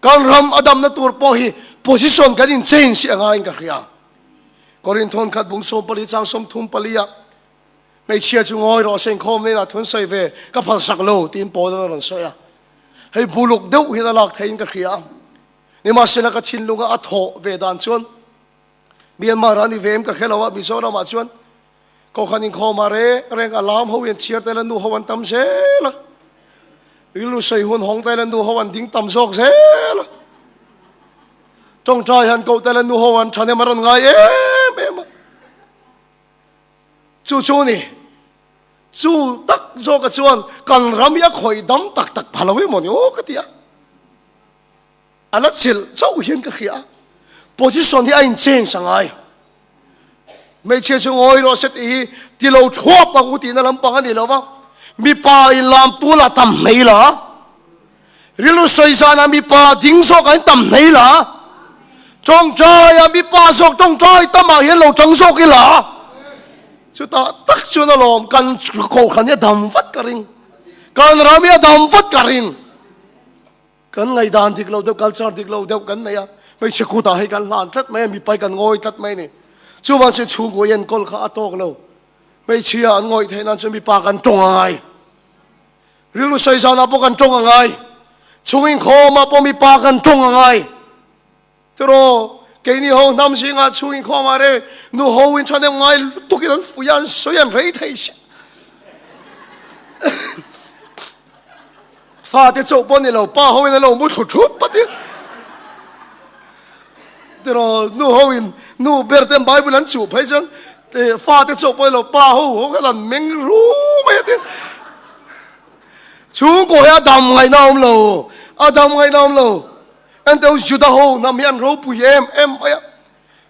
kan ram a damna tur pawh hi position kan in change hi a ngaiin ka hria. Korinthon khat bung 14 chang 34 ah Hmeichhia chu ngawi rawh se inkhawm hnenah thun sawi ve ka phal sak lo tiin Paul an a rawn sawi a. Hei buluk deuh hian a lak theiin ka hria a. Nimahsela ka thinlunga a thawh ve dan chuan Myanmar ah ni ve em ka hre lo a, Mizoram ah chuan Kohhran inkhawm ah reng reng a lam ho in chhiar tel a nu ho an tam zel a. Rilru sawi hun hawng tel a nu ho an ding tam zawk zel a. Tawngtai han koh tel a nu ho an thahnem a rawn ngai em em a. Chu chu ni, chu tak zawka chuan kan ram hi a khawih dam tak tak pha lo emaw ni aw ka ti a. A la chilh chauh hian ka hria a, position hi a in change a ngai. Hmeichhia chu ngawi rawh se tih hi ti lo thuap ang u tihna lampang a ni lo va, mipa in lam tu lah tam hnei la, rilru sawi zanah mipa ding zawk ah in tam hnei la, tawngtai ah mipa zawk tawngtai tamah hian lo tang zawk ila, chutah tak chuan alawm kan kohhran hi a dam vat ka ring, kan ram hi a dam vat ka ring. Kan ngaihdan dik lo deuh, culture dik lo deuh kan nei a, hmeichhe kutah hei kan hlan tlat mai a, mipai kan ngawi tlat mai a ni. Chuvang chuan chhungkaw enkawl kha a tawk lo. Hmeichhia an ngawih theih nan chuan mipa kan tawng a ngai. Rilru sawi zanah pawh kan tawng a ngai. Chhung inkhawmah pawh mipa kan tawng a ngai. Tiraw, keini ho hnam zingah chhung inkhawmah reng nu ho in thahnem ngai lutukin an fuih a, an sawi an rei thei si. Fate chauh pawh ni lo, pa ho in an lo mu thlu thut pat in. Tiraw, nu ho in nu ber ten Bible an chuh phei chuan fate chauh pawh ni lo, pa ho ho khan an meng ru mai a tin. Chhungkaw hi a dam ngaihna a awm lo. A dam ngaihna awm lo. Enteu Juda ho hnam hi an ropui em em mai a.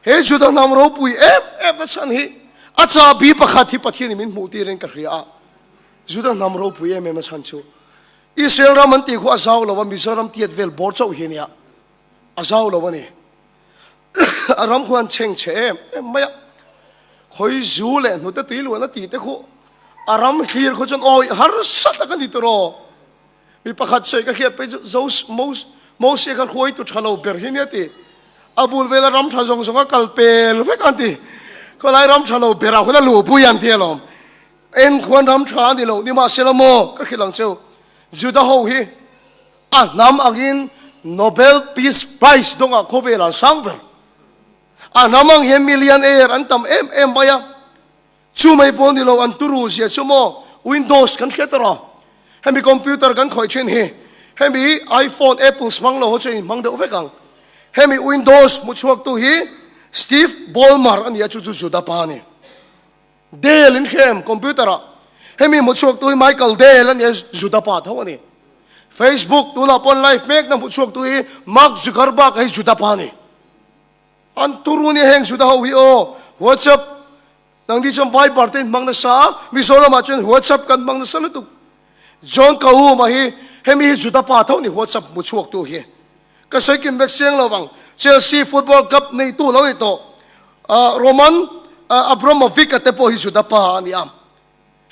He Juda hnam ropui em em na chhan hi a chahbi pakhat hi Pathianin min hmuh tirin ka hria a. Juda hnam ropui em em na chhan chu Israel ram an tih khu a zau lo a, Mizoram tiat vel bawr chauh hi a nia. A zau lo a ni. A ram khu an chheng chhe em em mai a. Khawi zu leh hnute tui luan a tih te khu a ram hlir khu chuan awi harsa tak a ni tawh. Mi pakhat sawi ka hriat phei chu Zo Mose kha hruaitu tha lo ber hi nia ti. A bul vela ram tha zawng zawng a kal pel vek an ti. Khawlai ram tha lo berah hun a luhpui an ti alawm. Eng khuan ram tha a ni lo, nimahsela maw ka hrilh ang cheu. Juda ho hi a hnam angin Nobel Peace Prize dawngah khawvel an hrang ber. A hnam ang hian millionaire an tam em em mai a. Chu mai pawh ni lo, an turu zia chu maw Windows kan hriat erawh hemi computer kan khawih thin hi hemi iPhone Apples hmang lo ho chu in hmang deuh vek ang. Hemi Windows hmu chhuak tu hi Steve Ballmer a ni a, chu chu Juda pa a ni. Dell in hrem computer ah hemi hmu chhuak tu hi Michael Dell a ni a, Juda pa tho a ni. Facebook tunah pawn live mek na hmu chhuak tu hi Mark Zuckerberg a hi Juda pa a ni. An turu nia heng Juda ho hi aw. WhatsApp nangni chuan Viber te in hmang nasa a, Mizoram ah chuan WhatsApp kan hmang nasa lutuk. John Kahuma hi hemi hi Juda pa tho ni WhatsApp hmu chhuak tu hi. Ka sawi kim vek siang lo vang. Chelsea football club neitu lo ni tawh Roman Abramovich a te pawh hi Juda pa a ni a.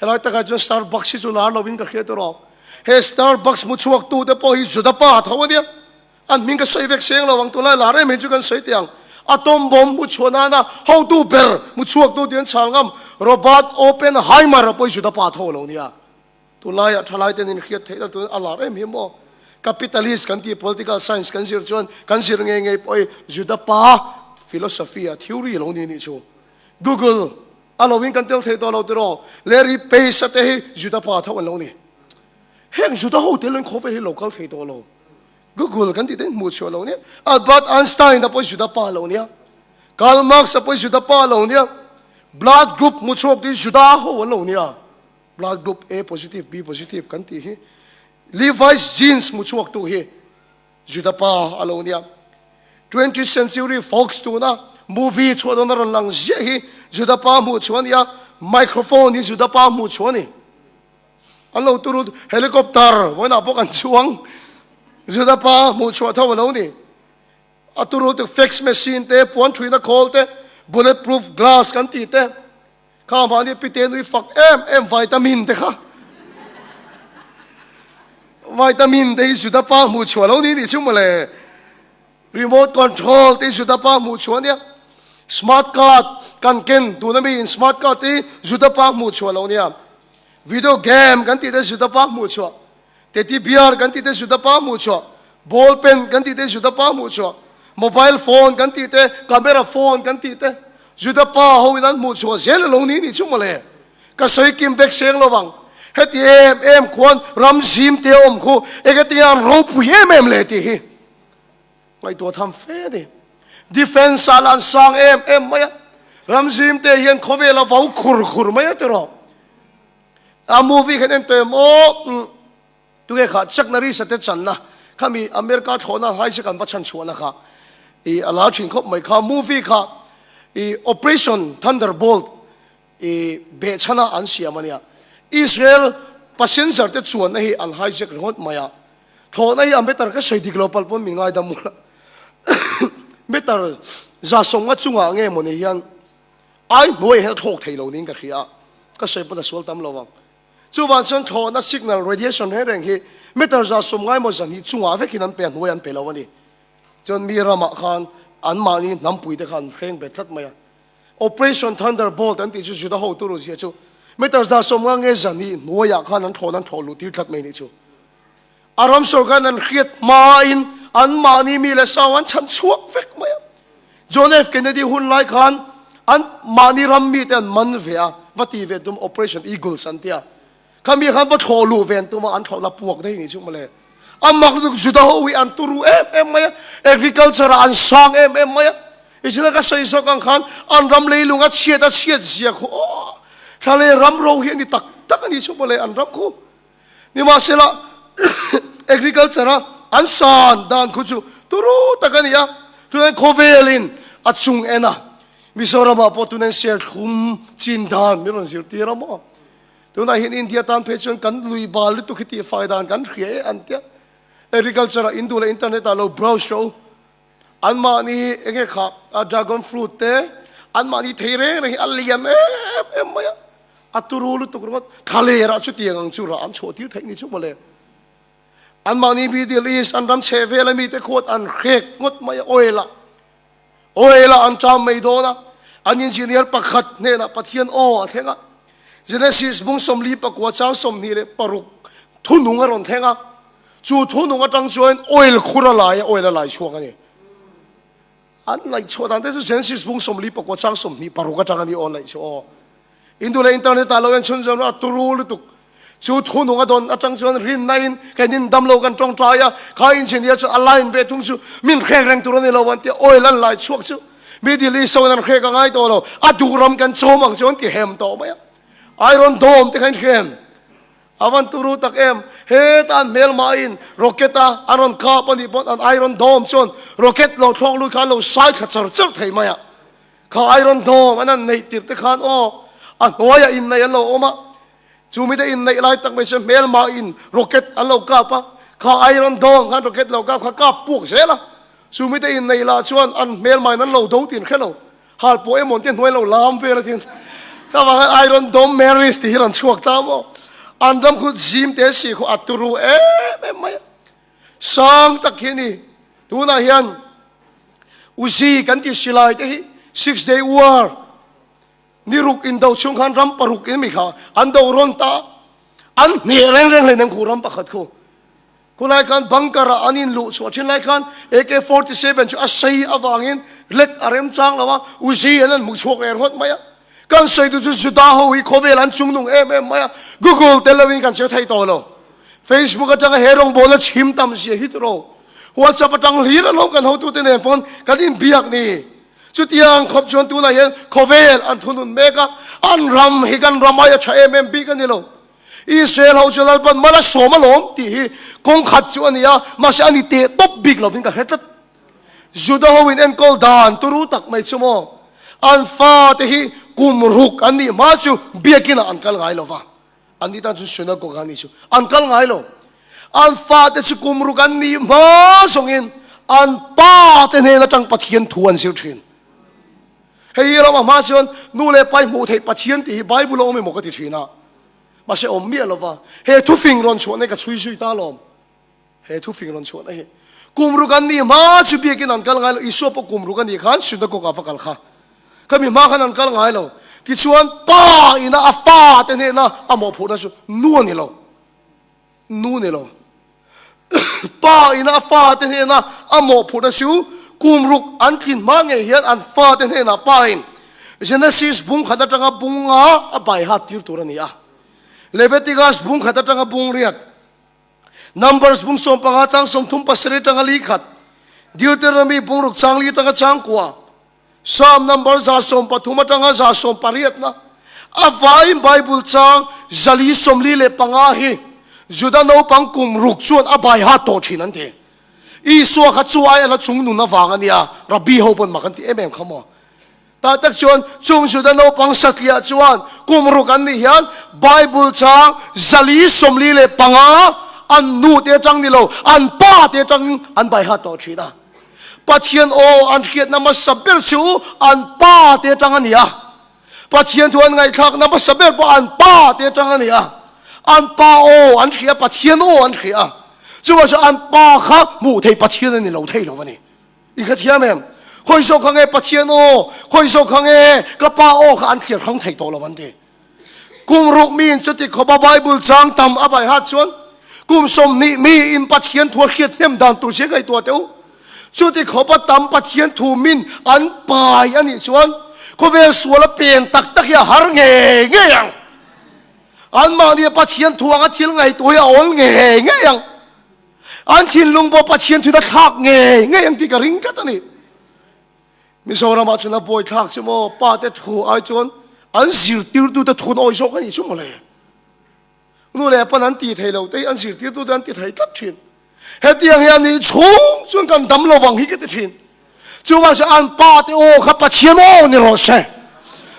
Helai takah chuan Starbucks hi chu lar lovin ka hria tur aw. He Starbucks hmu chhuak tu te pawh hi Juda pa tho a nia. An hming ka sawi vek seng lo ang, tunlai lar em hi chu kan sawi teh ang. Atom bomb hmu chhuah nana hotu ber hmu chhuak tu tih an chhal ngam Robert Oppenheimer a pawh hi Juda pa tho a lo nia. Tunlaiah thalai ten in hriat theih na tun a lar em hi maw. Capitalist kan tih political science kan zir chuan kan zir ngei ngei pawh hi Juda pa philosophy a theory a lo ni nih chu. Google a lo in kan tel thei tawh lo tiraw. Larry Page a te hi Juda pa tho an lo ni. Heng Juda ho te lo in khawvel hi lo kal thei tawh lo. Google kan tih te hmuh chhuah lo nia. Albert Einstein a pawh Juda pa lo nia. Karl Marx a pawh Juda pa lo nia. Blood group hmu chhuak te hi Juda ho an lo nia. Blood group A positive, B positive kan tih hi Levi's jeans hmu chhuak tu hi Juda pa a lo nia. 20th century Fox tuna movie chhuah dawn a rawn lang ziah hi Juda pa hmuh chhuah a ni a, microphone hi Juda pa hmuh chhuah a ni. An lo turu helicopter vawiinah pawh kan chuang Juda pa hmuh chhuah tho a lo ni. A turu te fax machine te, puan thuina khawl te, bullet proof glass kan tih te, Kha mahni pite nui fak em em vitamin te kha vitamin te hi Juda pa hmuh chhuah lo ni nih chu mawle. Remote control te hi Juda pa hmuh chhuah nia. Smart card kan ken tuna mi in smart card te hi Juda pa hmuh chhuah lo nia. Video game kan tih te Juda pa hmuh chhuah. Teddy bear kan tih te Juda pa hmuh chhuah, ball pen kan tih te Juda pa hmuh chhuah, mobile phone kan tih te, camera phone kan tih te Juda pa ho in an hmuh chhuah zel a lo ni nih chu mawle. Ka sawi kim vek seng lo vang. Heti em em khuan ram zim te a awm khu engati an ropui em em le tih hi ngaihtuah tham fe a ni. Defence ah lah an sang em em mai a, ram zim te hian khawvel a vau khur khur mai a tiraw. A movie khan en tawh em aw tunge kha Chuck Norris a te channa khami America thlawhna hlai se kan va chhan chhuahna kha i a lar thin khawp mai kha movie kha i Operation Thunderbolt i behchhana an siam ania Israel passenger te chuanna hi an hijack ringawt mai a thlawhna hi a meter ka sawi dik lo palh pawn min ngaidam mawlh meter 150 chungah nge mawni hian Ai hnuai hian a thlawk thei lo niin ka hria a, ka sawi pawn a sual tam lo ang. Chuvang chuan thlawhna signal radiation reng reng hi meter 150 emaw 200 chungah vekin an pe a, hnuai an pe lo a ni. Chuan mi ramah khan anmahni hnampui te khan an hreng bet tlat mai a. Operation Thunderbolt an tih chu Juda hotu ru zia chu meter 150 nge 200 hnuaiah khan an thlawhna an thlawh luh tir tlat mai nih chu. A ram sorkar an hriat hmain anmahni mi leh sau an chhan chhuak vek mai a. John F. Kennedy hun lai khan an mahni ram mite an man ve a, va ti ve tum Operation Eagles an ti a. Khami khan va thlawh luh ve an tum a, an thlawh la puak daih nih chu mawle. A mak lutuk Juda ho hi an turu em em mai a, agriculture ah an sang em em mai a. Ichina ka sawi zawk ang khan an ram leilung a chhiat a chhiat zia khu aw thla ram ro hi a ni tak tak a ni chu mawle an ram khu. Nimahsela, agriculture a. an san dan khu chu turu tak a ni a, tunah khawvelin a chung en a, Mizoramah pawh tunah serthlum chin dan min rawn zirtir a maw? Tunah hian India tan phei chuan kan lui bal lutuk hi tihfai dan kan hria e an tia. Agriculture ah in duh leh internet ah lo browse rawh u. Anmahni enge kha a dragon fruit te anmahni thei reng reng hi a lian em em mai a, a turu lutuk ringawt. Thlaler ah chutiang ang chu rah an chhuah tir theih ni chu mawle. Anmahni Middle East an ram chheh vel ami te khuat an hrek ngawt mai a oil ah oil ah an ṭam mai dawn a, an engineer pakhat hnenah Pathian aw a thleng a, Genesis bung 44 chang 26 thunung a rawn thleng a, chu thunung aṭang chuan oil khur a lai a, oil a lai chhuak a ni. An laih chhuah dan te chu Genesis bung 44 chang 26 aṭang a ni aw an laih chu aw. Indu leh internet ah lo en chhun zawm a turu lutuk. Chu thu nung a dawn atang chuan rinna in kan in dam lo kan tawngtai a, kha engineer chuan a line ve thung chu min hrek reng tur a ni lo an ti a, oil an lai chhuak chu Middle East ho in an hrek a ngai tawh lo, a duh ram kan chawm ang chu an ti hem tawh mai a. Iron Dome te kha in hrem a van turu tak em, heta an hmelmah in rocket a an rawn kap a nih pawn an Iron Dome chuan rocket lo thlawk lut kha an lo sai thla char char thei mai a. Kha Iron Dome an han neih tirh te khan aw, a hnuaiah inneih an lo awm a, chu mite inneih lai tak mai chuan hmelmah in rocket an lo kap a, kha Iron Dome khan rocket lo kap kha kap puak zel a, chu mite inneih lah chuan an hmelmah in an lo do tih an hre lo, hal pawh emaw te hnuai lo lam vel a tin ka vang hian Iron Dome Marriage tih hi rawn chhuak ta maw, an ram khu zim te si khu a turu em em mai a, sang tak hi a ni, tunah hian. Uzi kan tih silai te hi Six Day War ni ruk indo chhung khan ram paruk in mi kha an do rawn ta an hneh reng reng hleinem khu ram pakhat khu. Khulai khan bunker ah an in luh chhuah thin lai khan AK-47 chu a sei avangin let a rem chang lo a, Uzi an an hmu chhuak er ngawt mai a. Kan sawi tu chu Juda ho hi khawvel an chungnung em em mai a, Google tel lovin kan che thei tawh lo. Facebook atanga he rawngbawlna chhim tam zia hi tiraw. WhatsApp atang hlir alawm kan hotute nen pawn kan inbiak ni. Chutiang khawp chuan tunah hian khawvel an thunun mek a, an ram hi kan ram aia tha em em bik a ni lo. Israel ho chu Lalpan mal a sawm alawm tih hi kawng khat chu a ni a, mahse a ni teh tawp bik lovin ka hre tlat. Juda ho in enkawl dan turu tak mai chu maw? An fate hi kum ruk an nih hma chu biakinah an kal ngai lo va. An nih tan chuan synagogue an nih chu an kal ngai lo. An fate chu kum ruk an nih hma zawngin an pa te hnen atang Pathian thu an zir thin. Hei hi lama hma chuan nu leh pa i hmuh theih Pathian tih hi Bible a awm emaw ka ti thin a. Mahse awm miah lo va. He thufing rawn chhuah nei ka chhui zui ta alawm. He thufing rawn chhuahna hi kum ruk an nih hma chu biakin an kal ngai lo. Isua pawh kum ruk a nih khan synagogue ah va kal kha. Khami hma khan an kal ngai lo. Tichuan pa ina a fa te hnena a mawhphurhna chu nu a ni lo. Nu ni lo. Pa ina a fa te hnena a mawhphurhna chu kum ruk an tlin hma ngei hian an fa te hnenah pa in Genesis bung khat atanga bung nga a baihat tir tur a ni a. Leviticus bung khat atanga bung riat. Numbers bung 15 chang 37 tanga li khat, Deuteronomy bung ruk chang li tanga chang kua, Psalm number 130 atanga 180 na, a vaiin Bible chang 445 hi Juda naupang kum ruk chuan a bai hat tawh thin an ti. Isua kha chu ai a la chung nun avang a nia, Rabbi ho pawn mak an ti em em kha maw. Tah tak chuan chung Juda naupang satliah chuan kum ruk an nih hian Bible chang 445 an nu te atang ni lo, an pa te atangin an baihat tawh thin a. Pathian aw an hriatna hmasa ber chu an pa te atang a ni a. Pathian thu an ngaihthlakna hmasa ber pawh an pa te atang a ni a. An pa aw an hria, Pathian aw an hria a. Chuvang chuan an pa kha hmuh theih Pathian a ni lo thei lo a ni. I ka thiam em? Khawi zawk kha nge Pathian aw? Khawi zawk kha nge ka pa aw kha an thlir hrang thei tawh lo an ti. Kum ruk mi in chuti khawpa Bible chang tam a bai hat chuan kum 20 mi in Pathian thu a hriat hnem dan tur zia ngaihtuah teh u. Chuti khawpa tam Pathian thu min an pai a nih chuan khawvel sual a pen tak tak hi a har ngei ngei ang. Anmahni a Pathian thu anga thil ngaihtuah hi a awl ngei ngei ang. An thinlung pawh Pathian thut a thlak ngei ngei ang tih ka ring tlat a ni. Mizoramah chuan a buai thlak chu maw, pa te thu ai chuan an zirtirtute thu an awi zawk a nih chu mawle. Nu leh pan an ti thei lo te hi an zirtirtute an ti thei tlat thin. Hetiang hian nih chhung chuan kan dam lo vang hi ka ti thin. Chuvang chuan an pa te aw kha Pathian aw ni rawh se.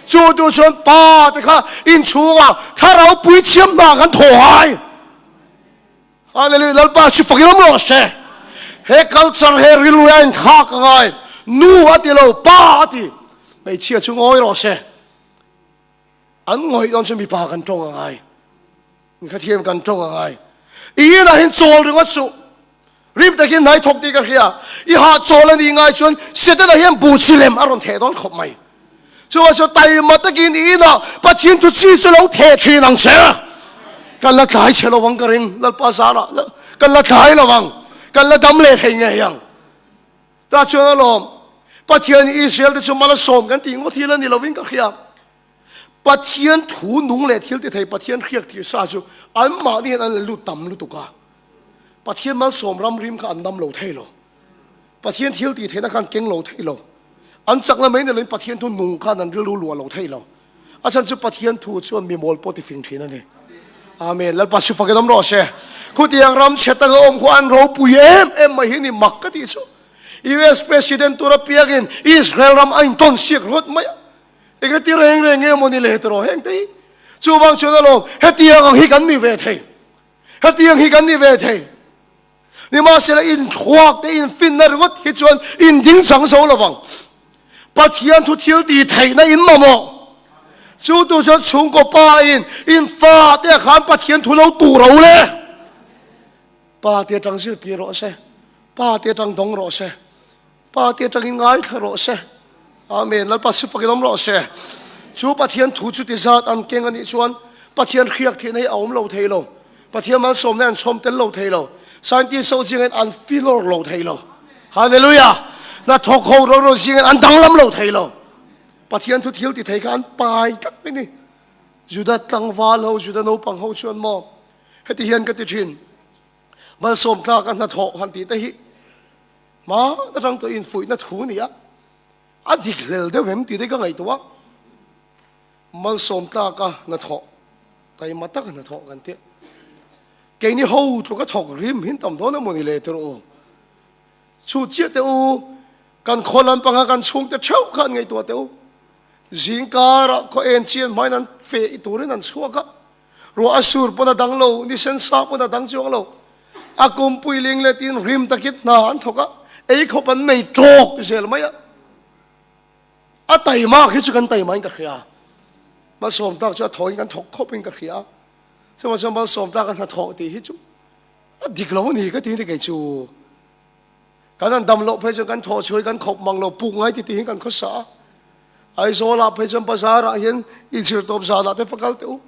Chu tu chuan pa te kha inchhungah thlarau puithiam hna kan thaw ngai. Hallelujah Lalpa chu fakin awm rawh se. He culture he rilru hi a inthlak a ngai. Nu a ti lo, pa a ti. Hmeichhia chu ngawi rawh se. An ngawih dawn chu mipa kan tawng a ngai. Inkhathiam kan tawng a ngai. I inah hian chawl ringawt suh. Rim takin hnai thawk tih ka hria. I hah chawl a nih ngai chuan Setana hian bu chi lem a rawn theh dawn khawp mai. Chuvang chuan taima takin i inah Pathian thu chi chu lo theh thin ang che. Kan la tlai chhe lo ang ka ring Lalpa zarah kan la tlai lo ang. Kan la dam leh thei ngei ang. Tah chuan alawm Pathian Israel te chu mal a sawm kan tih ngawt hi la ni lovin ka hria. Pathian thu nung leh thil ti thei Pathian hriak thih sa chu anmahni hian an la lut tam lutuk a. Pathian malsawm ram rim kha an dam lo thei lo. Pathian thil tih theihna kha an keng lo thei lo. An chakna mai ni loin Pathian thu nung khan an rilru luah lo thei lo. A chhan chu Pathian thu chuan mi mawl pawh ti fing thin a ni. Amen. Lalpa chu fakin awm rawh se. Khutiang ram chhe taka awm khu an ropui em em mai hi ni mak ka tih chu. US President tura piakin Israel ram a intawn siak ringawt mai a. Enge ti reng reng nge maw ni le tiraw heng te hi. Chuvang chuan alawm hetiang ang hi kan ni ve thei. Hetiang hi kan ni ve thei. Nimahsela inthluak te infinna ringawt hi chuan inding chang zo lovang. Pathian thu thil ti theihna in mamawh. Chu tu chuan chhungkaw pa in in fa te khan Pathian thu lo tur ro le. Pa te atang zirtir rawh se. Pa te atang dawng rawh se. Pa te atangin ngaithla rawh se. Amen. Lalpa chu fakin awm rawh se. Chu Pathian thu chu ti zat an keng anih chuan Pathian hriak theihna hi a awm lo thei lo. Pathian malsawmna an chhawm tel lo thei lo. Scientist ho zingin an filawr lo thei lo. Hallelujah! Hnathawk ho ro ro zingin an danglam lo thei lo. Pathian thu thil ti thei kha an pai tlat mai ni. Juda tlangval ho, Juda naupang ho chuan maw heti hian ka ti thin. Malsawm tlak a hnathawh han tih te hi Hma atang tawh infuihna thu nia, a dik hlel deuh em tih te ka ngaihtuah a, malsawm tlaka hnathawh, taima taka hnathawh kan tia. Keini ho tluka thawk rim hin tam dawn emaw ni le tirh u. Chu chiah teh u, kan khaw lampanga kan chhungte theuh kha an ngaihtuah teh u. Zingkarah khaw en chian hmain an feh turin an chhuak a, Ruah a sur pawn a dang lo, ni sen sa pawn a dang chuang lo. A kum puiling leh tin rim takin hna an thawk a, ei khawp an nei tawk zel mai a. A taima khi chu kan taima in ka hria. Malsawm tak chu a thawin kan thawk khawp in ka hria. Chuvang chuan malsawm tak a hnathawh tih hi chu a dik lo a ni ka ti ni kei chu. Kan han dam loh phei chuan kan thawh chhuai kan khawp mang lo puk ngai ti ti hi kan khawsa a. Aizawl ah phei chuan bazar ah hian inchhir tawp zan ah te va kal teh u.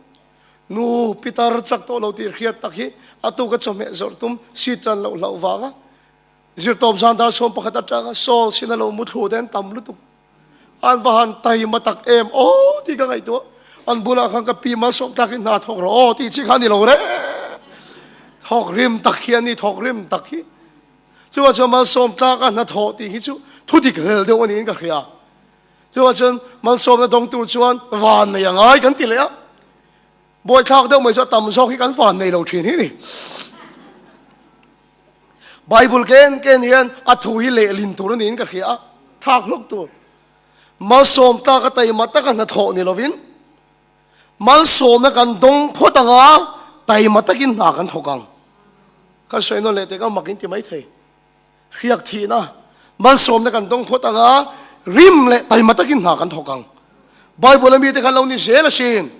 Nu pitar chak tawh lo tih hriat tak hi a tuk a chawhmeh zawrh tum seat chan loh hlauh vang a zir tawp zan dar chhuan pakhat atanga sawl sin a lo mu thlu te an tam lutuk. An va han taima tak em aw tih ka ngaihtuah. An bulah khan ka pi malsawm tlakin hna thawk rawh aw tih chi kha a ni lo reng. Thawk rim tak hi a ni, thawk rim tak hi. Chuvang chuan malsawm tlaka hnathawh tih hi chu thu dik hlel deuh a niin ka hria. Chuvang chuan malsawmna dawng tur chuan van nei a ngai kan ti leh a. Buaithlak deuh mai chu a tam zawk hi kan van nei lo thin hi ni. Bible ken ken hian a thu hi lehlin tur a niin ka hria a, thlak hlawk tur. Malsawm tlaka taima taka hnathawh ni lovin Malsawmna kan dawng phawt ang a, taima takin hna kan thawk ang. Kan sawi nawn leh teh ka mak in ti mai thei. Hriak thihna, malsawmna kan dawng phawt ang a, rim leh taima takin hna kan thawk ang. Bible a mite khan lo ni zel asin.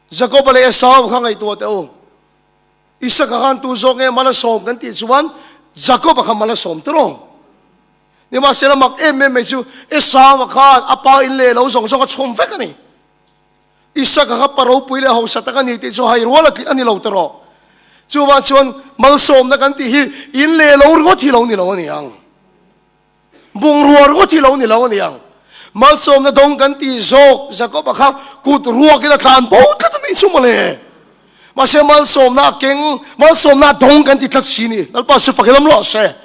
Jakoba leh Esau kha ngaihtuah teh u. Isaka khan tu zawk nge mal a sawm kan tih chuan Jakoba kha mal a sawm tiraw. Nimahsela mak em em mai chu Esau-a khan a pa in leh lo zawng zawng a chhawm vek a ni. Isaka kha pa ropui leh hausa tak a ni tih chu hai rual a ni lo tiraw. Chuvang chuan malsawmna kan tih hi in leh lo ringawt hi lo ni lo a ni ang. Bungrua ringawt hi lo ni lo a ni ang. Malsawmna dawng kan tih zawk Jakob-a kha kut ruakin a tlan bo tlat a nih chu mawle. Mahse malsawmna a keng, malsawmna a dawng kan ti tlat si ni. Lalpa chu fak ilawm rawh se.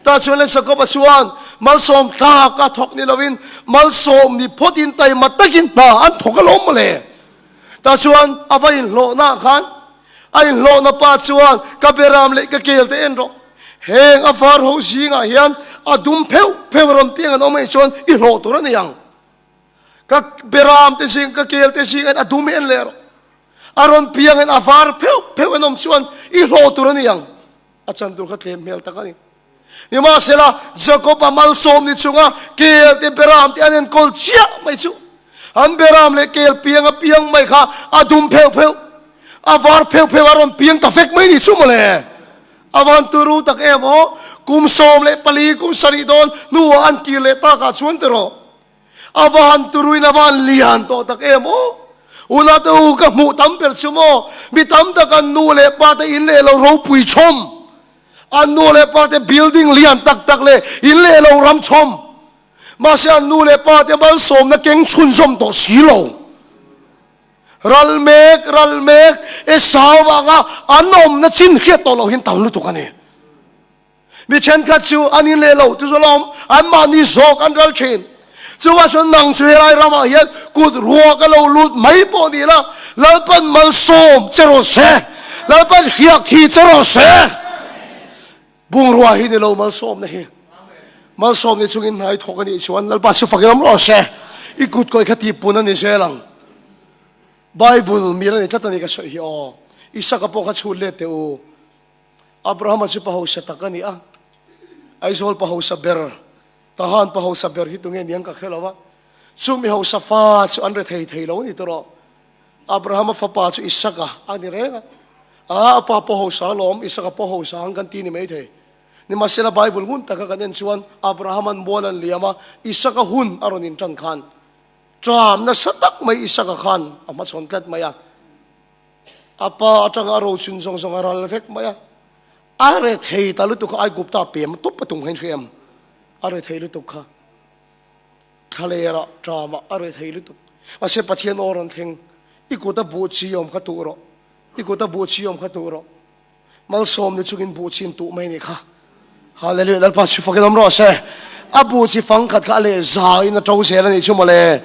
Tah chuan le Jakob-a chuan malsawm tlak a thawk ni lovin malsawm ni phawtin taima takin hna an thawk alawm mawle. Tah chuan a va inhlawhnaah khan. A inhlawhna pa chuan, Ka beram leh ka kel te en rawh. Heng a var ho zingah hian a dum pheuh pheuh a rawn piang an awm anih chuan i hlawh tur a ni ang. Ka beram te zing, ka kel te zingah hian a dum hi en leh rawh. A rawn piangin a var pheuh pheuh an awm chuan i hlawh tur a ni ang. A chan tur kha tlem hmel tak a ni. Nimahsela, Jakob-a malsawm ni chunga kel te beram te an enkawl chiah mai chu an beram leh kel piang a piang mai kha a dum pheuh pheuh, a var pheuh pheuh a rawn piang ta vek mai ni chu mawle. A van turu tak em aw, kum 14, kum 7 dawn hnuah an kir leh takah chuan tiraw. A van turuin a van lian tawh tak em aw. Unate u ka hmuh tam ber chu maw, mi tam tak an nu leh pa te in leh lo ropui chhawm, an nu leh pa te building lian tak tak leh in leh lo ram chhawm, mahse an nu leh pa te malsawmna keng chhunzawm tawh si lo. Ral mek, ral mek, Esau vanga an awmna chin hriat tawh loh hian tam lutuk a ni. Mi thenkhat chu an in leh lo chu lawm, anmahni zawk an ral thin. Chuvang chuan nang chu helai ramah hian kut ruak a lo lut mai pawh ni la, Lalpan malsawm che rawh se, Lalpan hriak thi che rawh se. Bungrua hi ni lo malsawmna hi. Malsawm ni chungin hnai thawk a nih chuan Lalpa chu fak in awm rawh se. I kut kawih kha tihpun a ni zel ang. Bible mir a ni tlat a ni ka sawi hi aw. Isaka pawh kha chhut let teh u. Abrahama chu pa hausa tak a ni a, Aizawl pa hausa ber, Tahan pa hausa ber hi tunge niang ka hre lo a, chu mi hausa fa chu an re thei thei lo a ni tawh. Abrahama fapa chu Isaka a ni reng a, a a pa pawh hausa alawm, Isaka pawh hausa ang kan ti ni mai thei. Nimahsela Bible ngun taka kan en chuan Abrahama'n mual an liam a, Isaka hun a rawn intan khan ṭam nasa tak mai Isaka khan a hmachhawn tlat mai a. A pa atanga a rochun zawng zawng a ral vek mai a, a re thei ta lutuk kha Aigupta pem tawp a tum kha in hria em? A re thei lutuk kha thlalera tama a re thei lutuk. Mahse Pathian aw rawn thleng, i kut a buh chi awm kha tuh rawh, i kut a buh chi awm kha tuh rawh. Malsawm ni chungin buh chi in tuh mai a nih kha. Hallelujah, Lalpa chu fakin awm rawh se. A buh chi fang khat kha a leh za in a to zel a nih chu mawle.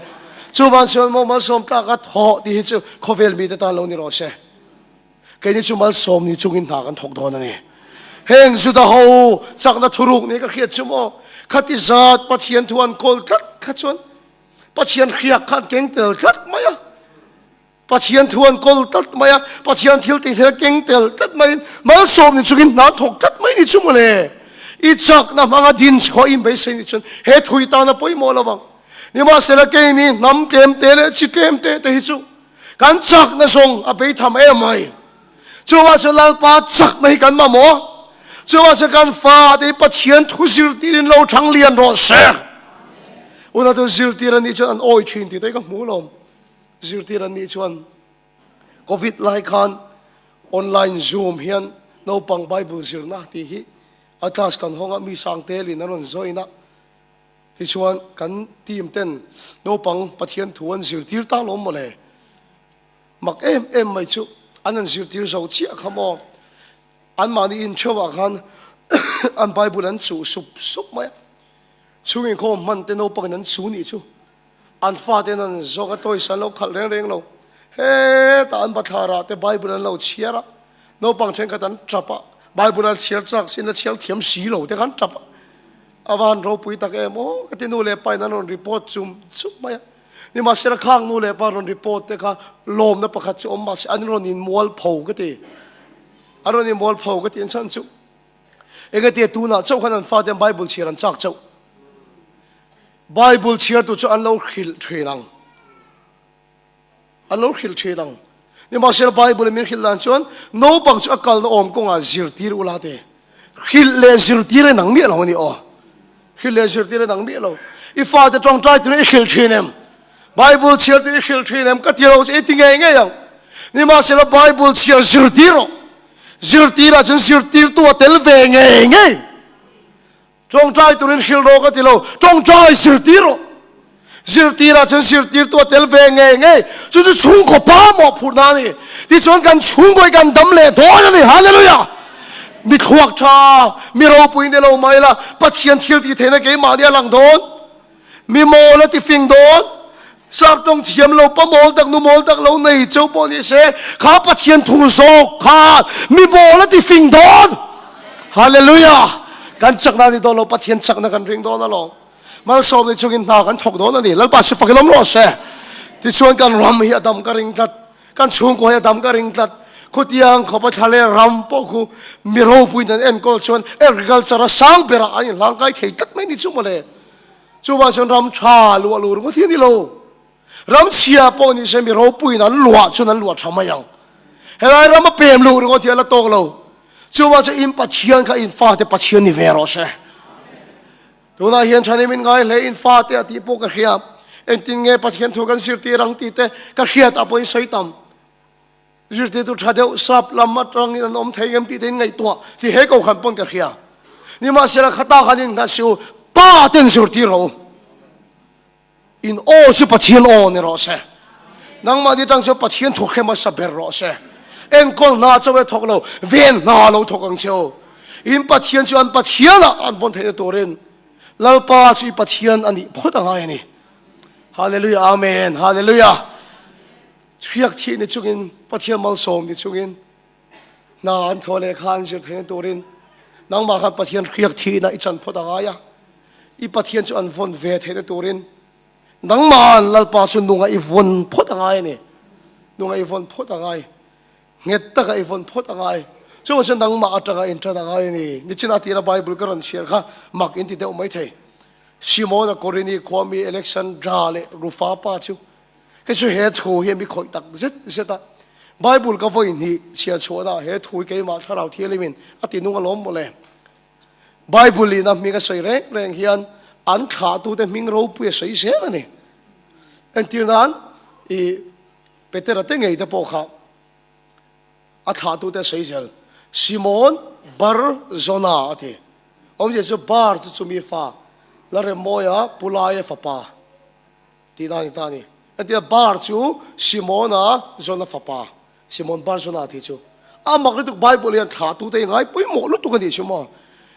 Chuvan chuan maw malsawm tlak a thawh tih hi chu khawvel mite tan lo ni rawh se. Keini chu malsawm ni chungin hna kan thawk dawn a ni. Heng Juda ho chakna thuruk nih ka hriat chu maw khati zat Pathian thu an kawl tlat kha chuan Pathian hriak kha an keng tel tlat mai a. Pathian thu an kawl tlat mai a, Pathian thil tih thil a keng tel tlat maiin malsawm ni chungin hna an thawk tlat mai ni chu mawle. I chakna hmanga din chhuah in beisei ni chuan he thui tan a pawimawh lo vang. Nimahsela keini hnam tlem te leh chi tlem te te hi chu kan chakna zawng a bei tham em mai. Chuvang chuan Lalpa chakna hi kan mamawh. Chuvang chuan kan fate hi Pathian thu zirtirin lo thang lian rawh se. Unatu zirtir a nih chuan an awi thin tih te hi ka hmu lawm. Zirtir an nih chuan Covid lai khan online zoom hian naupang Bible zirna tih hi a class kan hawng a, mi sang telin an rawn join a, tichuan kan team ten naupang Pathian thu an zirtir ta lawm mawle. Mak em em mai chu an an zirtir zo chiah kha maw, anmahni intheuhah khan an Bible an chuh sup sup mai a, chhung inkhawm hman te naupangin an chu nih chu. An faten an zawk a tawisa an lo khalh reng reng lo. Hetah an bathlarah te Bible an lo chhiar a, naupang thenkhat an tap a, Bible an chhiar chak sin a chhiar thiam si lo te kha an tap a. A va han ropui tak em aw ka ti nu leh pa in an rawn report chum chum mai a. Nimahsela khang nu leh pa rawn report te kha lawmna pakhat chu awm mahse an rawn inmualpho ka ti. An rawn inmualpho ka ti an chhan chu. Engati tunah chauh khan an fate an Bible chhiar an chak chauh. Bible chhiartu chu an lo hrilh thin ang. An lo hrilh thin ang. Nimahsela Bible in min hrilh dan chuan naupang chu a kalna awm kawngah zirtir ula te. Hrilh leh zirtir a nang miah lo a ni aw. Hrilh leh zirtir a nang miah lo. I fate tawngtai turin i hrilh thin em? Bible chhiar tu i hrilh thin em? Ka ti lo che i ti ngei ngei ang. Nimahsela Bible chhiar zirtir rawh. Zirtirah chuan zirtirtu a tel ve ngei ngei. Tawngtai turin hrilh rawh ka ti lo, tawngtai zirtir rawh. Zirtirah chuan zirtirtu a tel ve ngei ngei. Chu chu chhungkaw pa mawhphurhna a ni. Tichuan kan chhungkaw hi kan dam leh dawn a ni. Hallelujah! Mi thluak tha, mi ropui ni lo mai la, Pathian thil tih theihna keimahni a lang dawn. Mi mawl a ti fing dawn. Sap tawng thiam lo, pa mawl tak, nu mawl tak lo nei cheu pawh ni se, kha Pathian thu zawk khan mi mawl a ti fing dawn. Hallelujah! Kan chakna ni dawn lo, Pathian chakna kan ring dawn alawm. Malsawm ni chungin hna kan thawk dawn a ni. Lalpa chu fak ilawm rawh se. Tichuan kan ram hi a dam ka ring tlat. Kan chhungkua hi a dam ka ring tlat. Khutiang khawpa thla leh ram pawh khu mi ropuiin an enkawl chuan agriculture a sang berah an inhlangkai thei tlat mai ni chu mawle. Chuvang chuan ram tha luah luh ringawt hi a ni lo. Ram chhia pawh ni se mi ropuiin an luah chuan an luah tha mai ang. Helai ram a pem luh ringawt hi a la tawk lo. Chuvang chuan in Pathian kha in fate Pathian ni ve rawh se. Tunah hian thahnem in ngai hle in fate a tih pawh ka hria. Engtin nge Pathian thu kan zirtir ang tih te ka hriat ah pawhin sawi tam. Zirtirtu tha deuh sap lam atangin an awm thei ngem tih te in ngaihtuah tih he kohhran pawn ka hria. Nimahsela khata khan in nghat si u, pa ten zirtir rawh u. In aw chu Pathian aw ni rawh se. Nangmahni tang chuan Pathian thu hrem hmasa ber rawh se. Enkawl hna chauh e thawk lo, ven hna lo thawk ang che u. In Pathian chu an Pathianah an vawn theihna turin Lalpa chu i Pathian a nih phawt a ngai a ni. Hallelujah Amen Hallelujah. Hriak thih ni chungin Pathian malsawm ni chungin hna an thawh leh kha an zir theihna turin nangmah khan Pathian hriak thihna i chan phawt a ngai a. I Pathian chu an vawn ve theihna turin nangmahan Lalpa chu nunga i vawn phawt a ngai a ni. Nunga i vawn phawt a ngai. Nghet taka i vawn phawt a ngai. Chuvang chuan nangmah atanga intan a ngai a ni. Nichina tira Bible ka rawn chhiar kha mak in ti deuh mai thei. Simona Korini khua mi Alexandra leh Rufa pa chu Kei chu he thu hi mi khawih tak zet zet a. Bible ka vawi hnih chhiar chhuahna he thu hi keimah Thlarau Thianghlimin a ti nung alawm mawle. Bible in a hming a sawi reng reng hian an thlahtute hming ropui a sawi zel a ni. Entir nan i Petera te ngei te pawh kha a thlahtute a sawi zel. Simon Bar Jona a ti. Awmzia chu Bar chu chumi fa Laremawia Pulaia fapa tih nan a ni ta a ni. Entir Bar chu Simona Jona fapa Simon Bar-Jonah tih chu a mak lutuk Bible hian thlahtute hi ngai pawimawh lutuk a nih chu maw?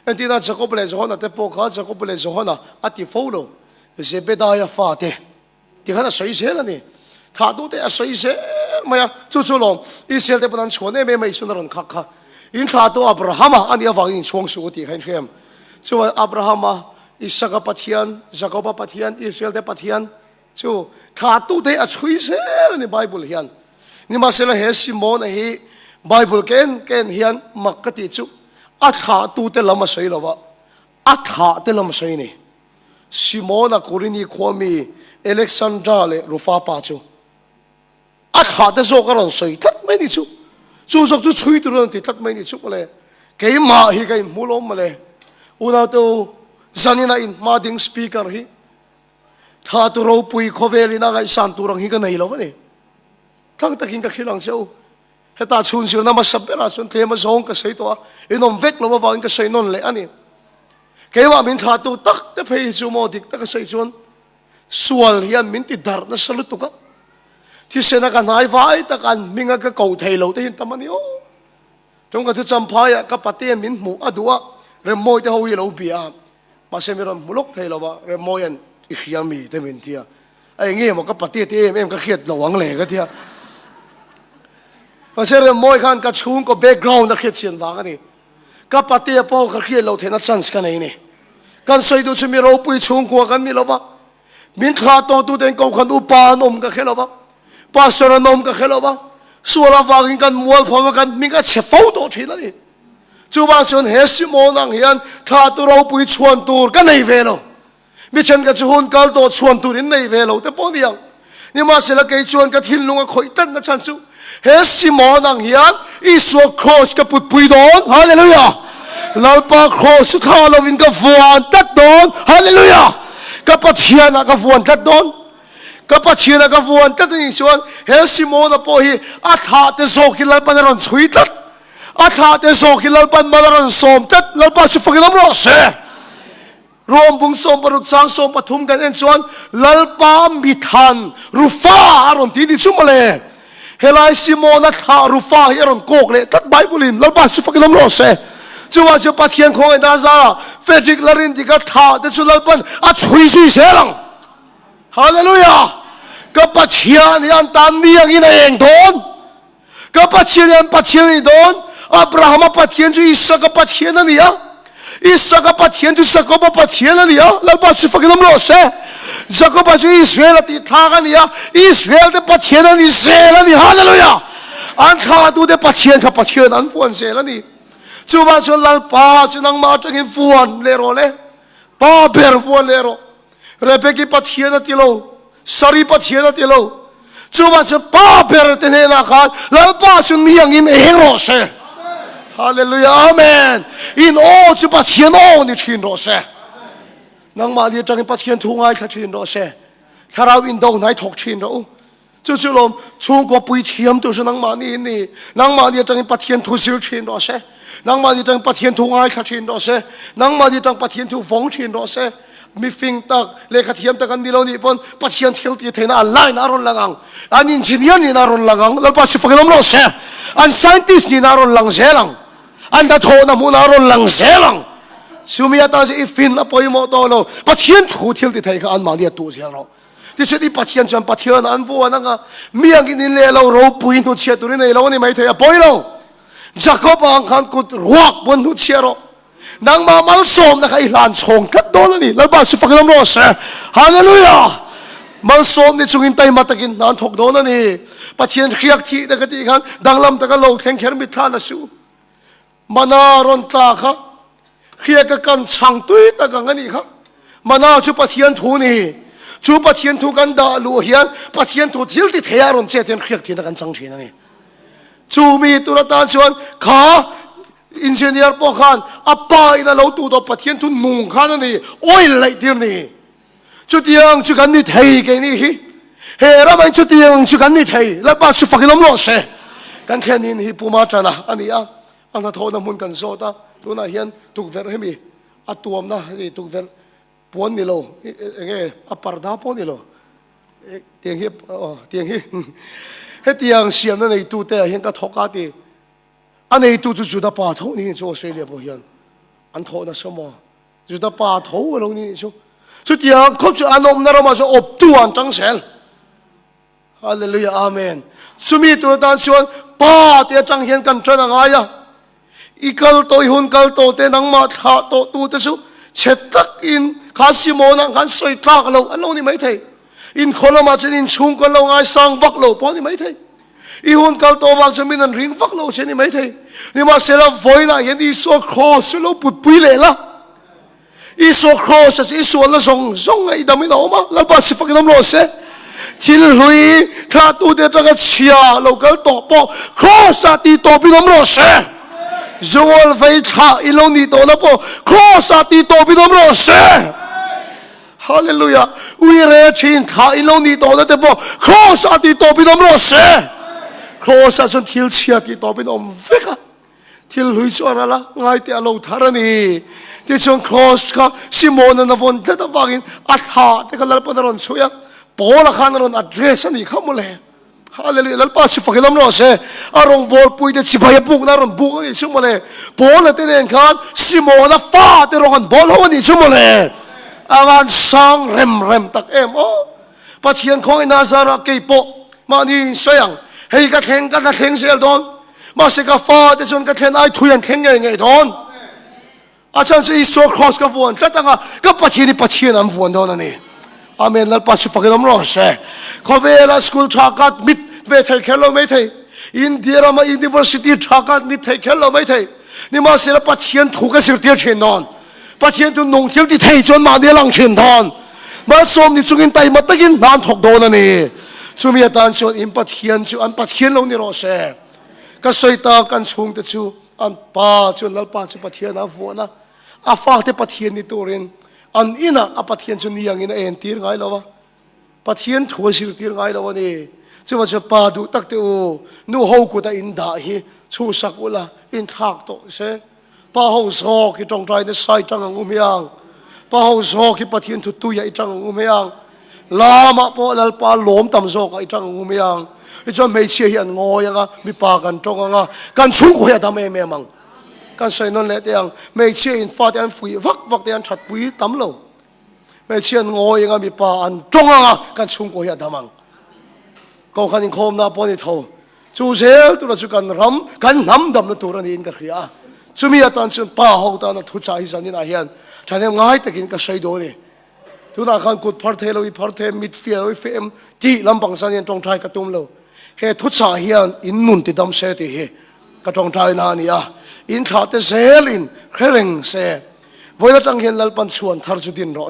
Entirna Jakob leh Johana te pawh kha Jakob leh Johana a ti fo lo, Zebedaia fate ti khan a sawi zel a ni. Thlahtute a sawi zel mai a, chu chu lawm Israel te pawn an chhuan em em a Isuan a rawn khak kha. In thlahtu Abrahama a nih avangin in chhuang suh u tih kha in hria em? Chuan Abrahama, Isaka Pathian, Jakoba Pathian, Israel te Pathian, Chu thlahtute hi a chhui zel a ni Bible hian. Nimahsela he Simona hi Bible ka en ka en hian mak ka tih chu a thlahtute lam a sawi lo va, a thlahte lam a sawi a ni. Simona Kurini khua mi Alexandra leh Rufa pa chu a thlahte zawk a rawn sawi tlat mai ni chu. Chu zawk chu chhui tur a rawn ti tlat mai ni chu mawle. Keimah hi ka inhmu lawm mawle. Unaute u, zanina inhma ding speaker hi Thla tu ropui khawvelin a ngaihsan tur ang hi ka nei lo a ni. Thlang takin ka hrilh ang che u. Hetah chhun zirna hmasa berah chuan tlem a zawng ka sawi tawh a, in awm vek lo avangin ka sawi nawn leh a ni. Keimah min thlah tu tak te phei hi chu maw dik taka sawi chuan sual hian min ti darh nasa lutuk a. Thisena ka hnai vai taka an hminga ka ko thei lo te hi an tam a ni aw. Tum ka thu champhaiah ka patean min hmuh a duh a, Remmawi te ho hi a lo bia a. Mahse mi rawn hmu lawk thei lo va, Remmawia'n i hria mi te min ti a, a eng nge maw ka patea te em em ka hriat lo ang le ka ti a. Mahse Remmawi khan ka chhungkaw background a hriat chian vang a ni. Ka patea pawh ka hriat loh theihna chance ka nei a ni. Kan sawi duh chu mi ropui chhungkua kan ni lo va, min thlah tawhtuten kohhran upa an awm ka hre lo va, pastor an awm ka hre lo va, sual avangin kan mualpho a kan hming a chhe fo tawh thin a ni. Chuvang chuan he Simon ang hian thla tu ropui chhuan tur ka nei ve lo. Mi thenkhat chu hun kal tawh chhuan tur in nei ve lo te pawh ni ang. Nimahsela kei chuan ka thinlung a khawih tlatna chhan chu he Simon ang hian Isua kraws ka putpui dawn. Hallelujah! Lalpa kraws chu thla lovin ka vuan tlat dawn. Hallelujah! Ka Pathianah ka vuan tlat dawn. Ka Pathianah ka vuan tlat a nih chuan he Simona pawh hi a thlah te zawk hi Lalpan a rawn chhui tlat. A thlah te zawk hi Lalpan mal a rawn sawm tlat, Lalpa chu fakin awm rawh se. Rom bung 16 chang 13 kan en chuan Lalpa mithan Rufa a rawn ti ni chu mawle. Helai Simona thlah Rufa hi a rawn kawk leh tlat Bible in Lalpa chu fakin awm rawh se. Chuvang chuan Pathian khawngaihna zara Frederick Larindika thlah te chu Lalpan a chhui zui zel ang. Hallelujah! Ka Pathian hi an tan ni angin a eng dawn. Ka Pathian hi an Pathian a ni dawn. Abrahama Pathian chu Isaka Pathian a ni a. Isaka Pathian chu Jakoba Pathian a ni a. Lalpa chu fakin awm rawh se. Jakoba chu Israel a tih thlak a ni a. Israel te Pathian a ni zel a ni. Hallelujah! An thlahtute Pathian kha Pathian an vuan zel a ni. Chuvang chuan Lalpa chu nangmah atangin vuan leh rawh le. Pa ber vuan leh rawh. Rebeki Pathian a ti lo, Sari Pathian a ti lo. Chuvang chuan pa ber te hnenah khan Lalpa chu ni angin eng rawh se. Hallelujah, Amen. In aw chu Pathian aw ni thin rawh se. Nangmahni atangin Pathian thu ngaithla thin rawh se. Thlarau indo hnai thawk thin rawh u. Chu chu lawm chhungkaw pui thiam tur chu nangmahni in ni. Nangmahni atangin Pathian thu zir thin rawh se. Nangmahni atangin Pathian thu ngaithla thin rawh se. Nangmahni atang Pathian thu vawng thin rawh se. Mifing tak, lehkha thiam tak an ni lo nih pawn Pathian thil tih theihna an line a rawn lang ang. An engineer nihna a rawn lang ang. Lalpa chu fakin awm rawh se. An scientist nihna a rawn lang zel ang. An hnathawhna hmunah a rawn lang zel ang. Chumi atan chu i fin a pawimawh tawh lo. Pathian thu thil ti thei kha anmahni a tuh zel rawh. Tichuan i Pathian chuan Pathian an vuan ang a, mi angin in leh lo ropui hnuchhiah tur i nei lo a ni maithei a pawi lo. Jakob ang khan kut ruak pawn hnuchhiah rawh. Nangmah malsawmna kha i hlan chhawng tlat dawn a ni. Lalpa chu fakin awm rawh se. Hallelujah! Malsawm ni chungin taima takin hna an thawk dawn a ni. Pathian hriak thihna ka tih khan danglam taka lo thleng kher mitthla na suh. Mana rawn tla kha hriaka kan chhang tui tak ang a nih kha. Mana chu Pathian thu ni. Chu Pathian thu kan dah luh hian Pathian thu thil ti thei a rawn chet hian hriak thihna kan chang thin a ni. Chu mi tur atan chuan kha engineer pawh khan a pa in a lo tuh tawh Pathian thu nung khan a ni, oil laih tir ni. Chutiang chu kan ni thei keini hi. He ramain chutiang chu kan ni thei. Lalpa chu fakin awm rawh se. Kan thlenin hi Puma tana a ni a, a hnathawhna hmun kan zawt a, tunah hian tukverh hemi a tuamna hei tukverh puan ni lo, enge a parda pawh ni lo, tiang hi aw tiang hi hetiang siamna neitute ah hian ka thawk a ti. A neitu chu Juda pa tho niin chu Australia pawh hian an thawh nasa maw? Juda pa tho a lo ni nih chu. Chutiang khawp chu an awmna ramah chuan awptu an tang zel. Hallelujah, Amen. Chumi tur atan chuan pa te atang hian kan tan a ngai a. I kal tawh, i hun kal tawh te, nangmah thlah tawh tu te chu chhe takin kha Simona khan sawi tlak lo an lo ni maithei. Inkhaw lamah chuan inchhungkaw an lo ngaisang vak lo pawh a ni maithei. I hun kal tawh vang chuan min an ring vak lo che a ni maithei. Nimahsela, vawiinah hian Isua kraws chu lo putpui leh la. Isua kraws-a chu i sualna zawng zawng ngaihdam in a awm a, Lalpa chu fakin awm rawh se. Thil hlui thlahtute atanga chhia lo kal tawh pawh kraws-ah tih tawpin awm rawh se. Zungawl vei thlah i lo nih tawhna pawh kraws-ah tih tawpin awm rawh se. Hallelujah! Uire thin thlah in lo nih tawhna te pawh Kraws ah tih tawp in awm rawh se. Kraws ah chuan thil chhia tih tawp in awm vek a. Thil hlui chu a ral a, ngai teh a lo thar a ni. Tichuan Kraws kha Simon-an a vawn tlat avangin a thlah te kha Lalpan a rawn chhuih a, Paul-a khan a rawn address a nih kha mawle. Hallelujah, Lalpa chu fak in awm rawh se. A rawngbâwl puite chibai a bukna a rawn buk a nih chu mawle. Paula te nen khan Simona fa te rawng an bawl ho a nih chu mawle. A van sang rem rem tak em aw. Pathian khawngaih Nazarah kei pawh mahni in sawi ang. Hei ka thleng ka tla thleng zel dawn. Mahse ka fa te chuan ka thlen ai thui an thleng ngei ngei dawn. A chhan chu Isua Kraws ka vuan tlat anga ka Pathian hi Pathian an vuan dawn a ni. Amen Lalpa chu fakin awm rawh se. Khawvela school tha ka mit ve thei kher lo mai thei. India rama university tha ka mit thei kher lo mai thei. Nimahsela Pathian thu ka zirtir thin dawn. Pathian chu nung thil ti thei chuan mahni a lang thin dawn. Malsawm ni chungin taima takin hna an thawk dawn a ni. Chumi atan chuan in Pathian chu an Pathian lo ni rawh se. Ka sawi ta kan chhungte chu An pa chuan Lalpa chu Pathian a vuan a, a fate Pathian ni turin an inah a Pathian chu ni angin a entir ngai lo a, Pathian thu a zirtir ngai lo a ni. Chuvang chuan pa duh tak te u, nu ho kuta in dah hi chhuhsak ula, in thlak tawh se. Pa ho zawk hi tawngtai nasa i tang ang u hmiang. Pa ho zawk hi Pathian thu tuiah i tang ang u hmiang. Lamah pawh Lalpa lawm tam zawkah i tang ang u mai ang. Tichuan hmeichhia hi an ngawi ang a, mipa kan tawng ang a, kan chhungkaw hi a dam em em ang. Kan sawi nawn leh teh ang, hmeichhia in fate an fuih vak vak te an thatpui tam lo. Hmeichhia an ngawi ang a, mipa an tawng ang a, kan chhungkaw hi a dam ang. Kohhran inkhawmna pawh a ni tho. Chu zel tura chu kan ram, kan hnam damna tur a niin ka hria a. Chumi atan chuan pa ho tana thuchah hi zaninah hian thahnem ngai takin ka sawi dawn a ni. Tunah khan kut phar thei lo i phar thei, mit fiah lo i feh em tih lampang zan hian tawngtai ka tum lo. He thuchah hian in nun ti dam se tih hi ka tawngtai na a ni a. In thlah te zelin hre reng se. Vawiin atang hian Lalpan chhuan thar chu din rawh.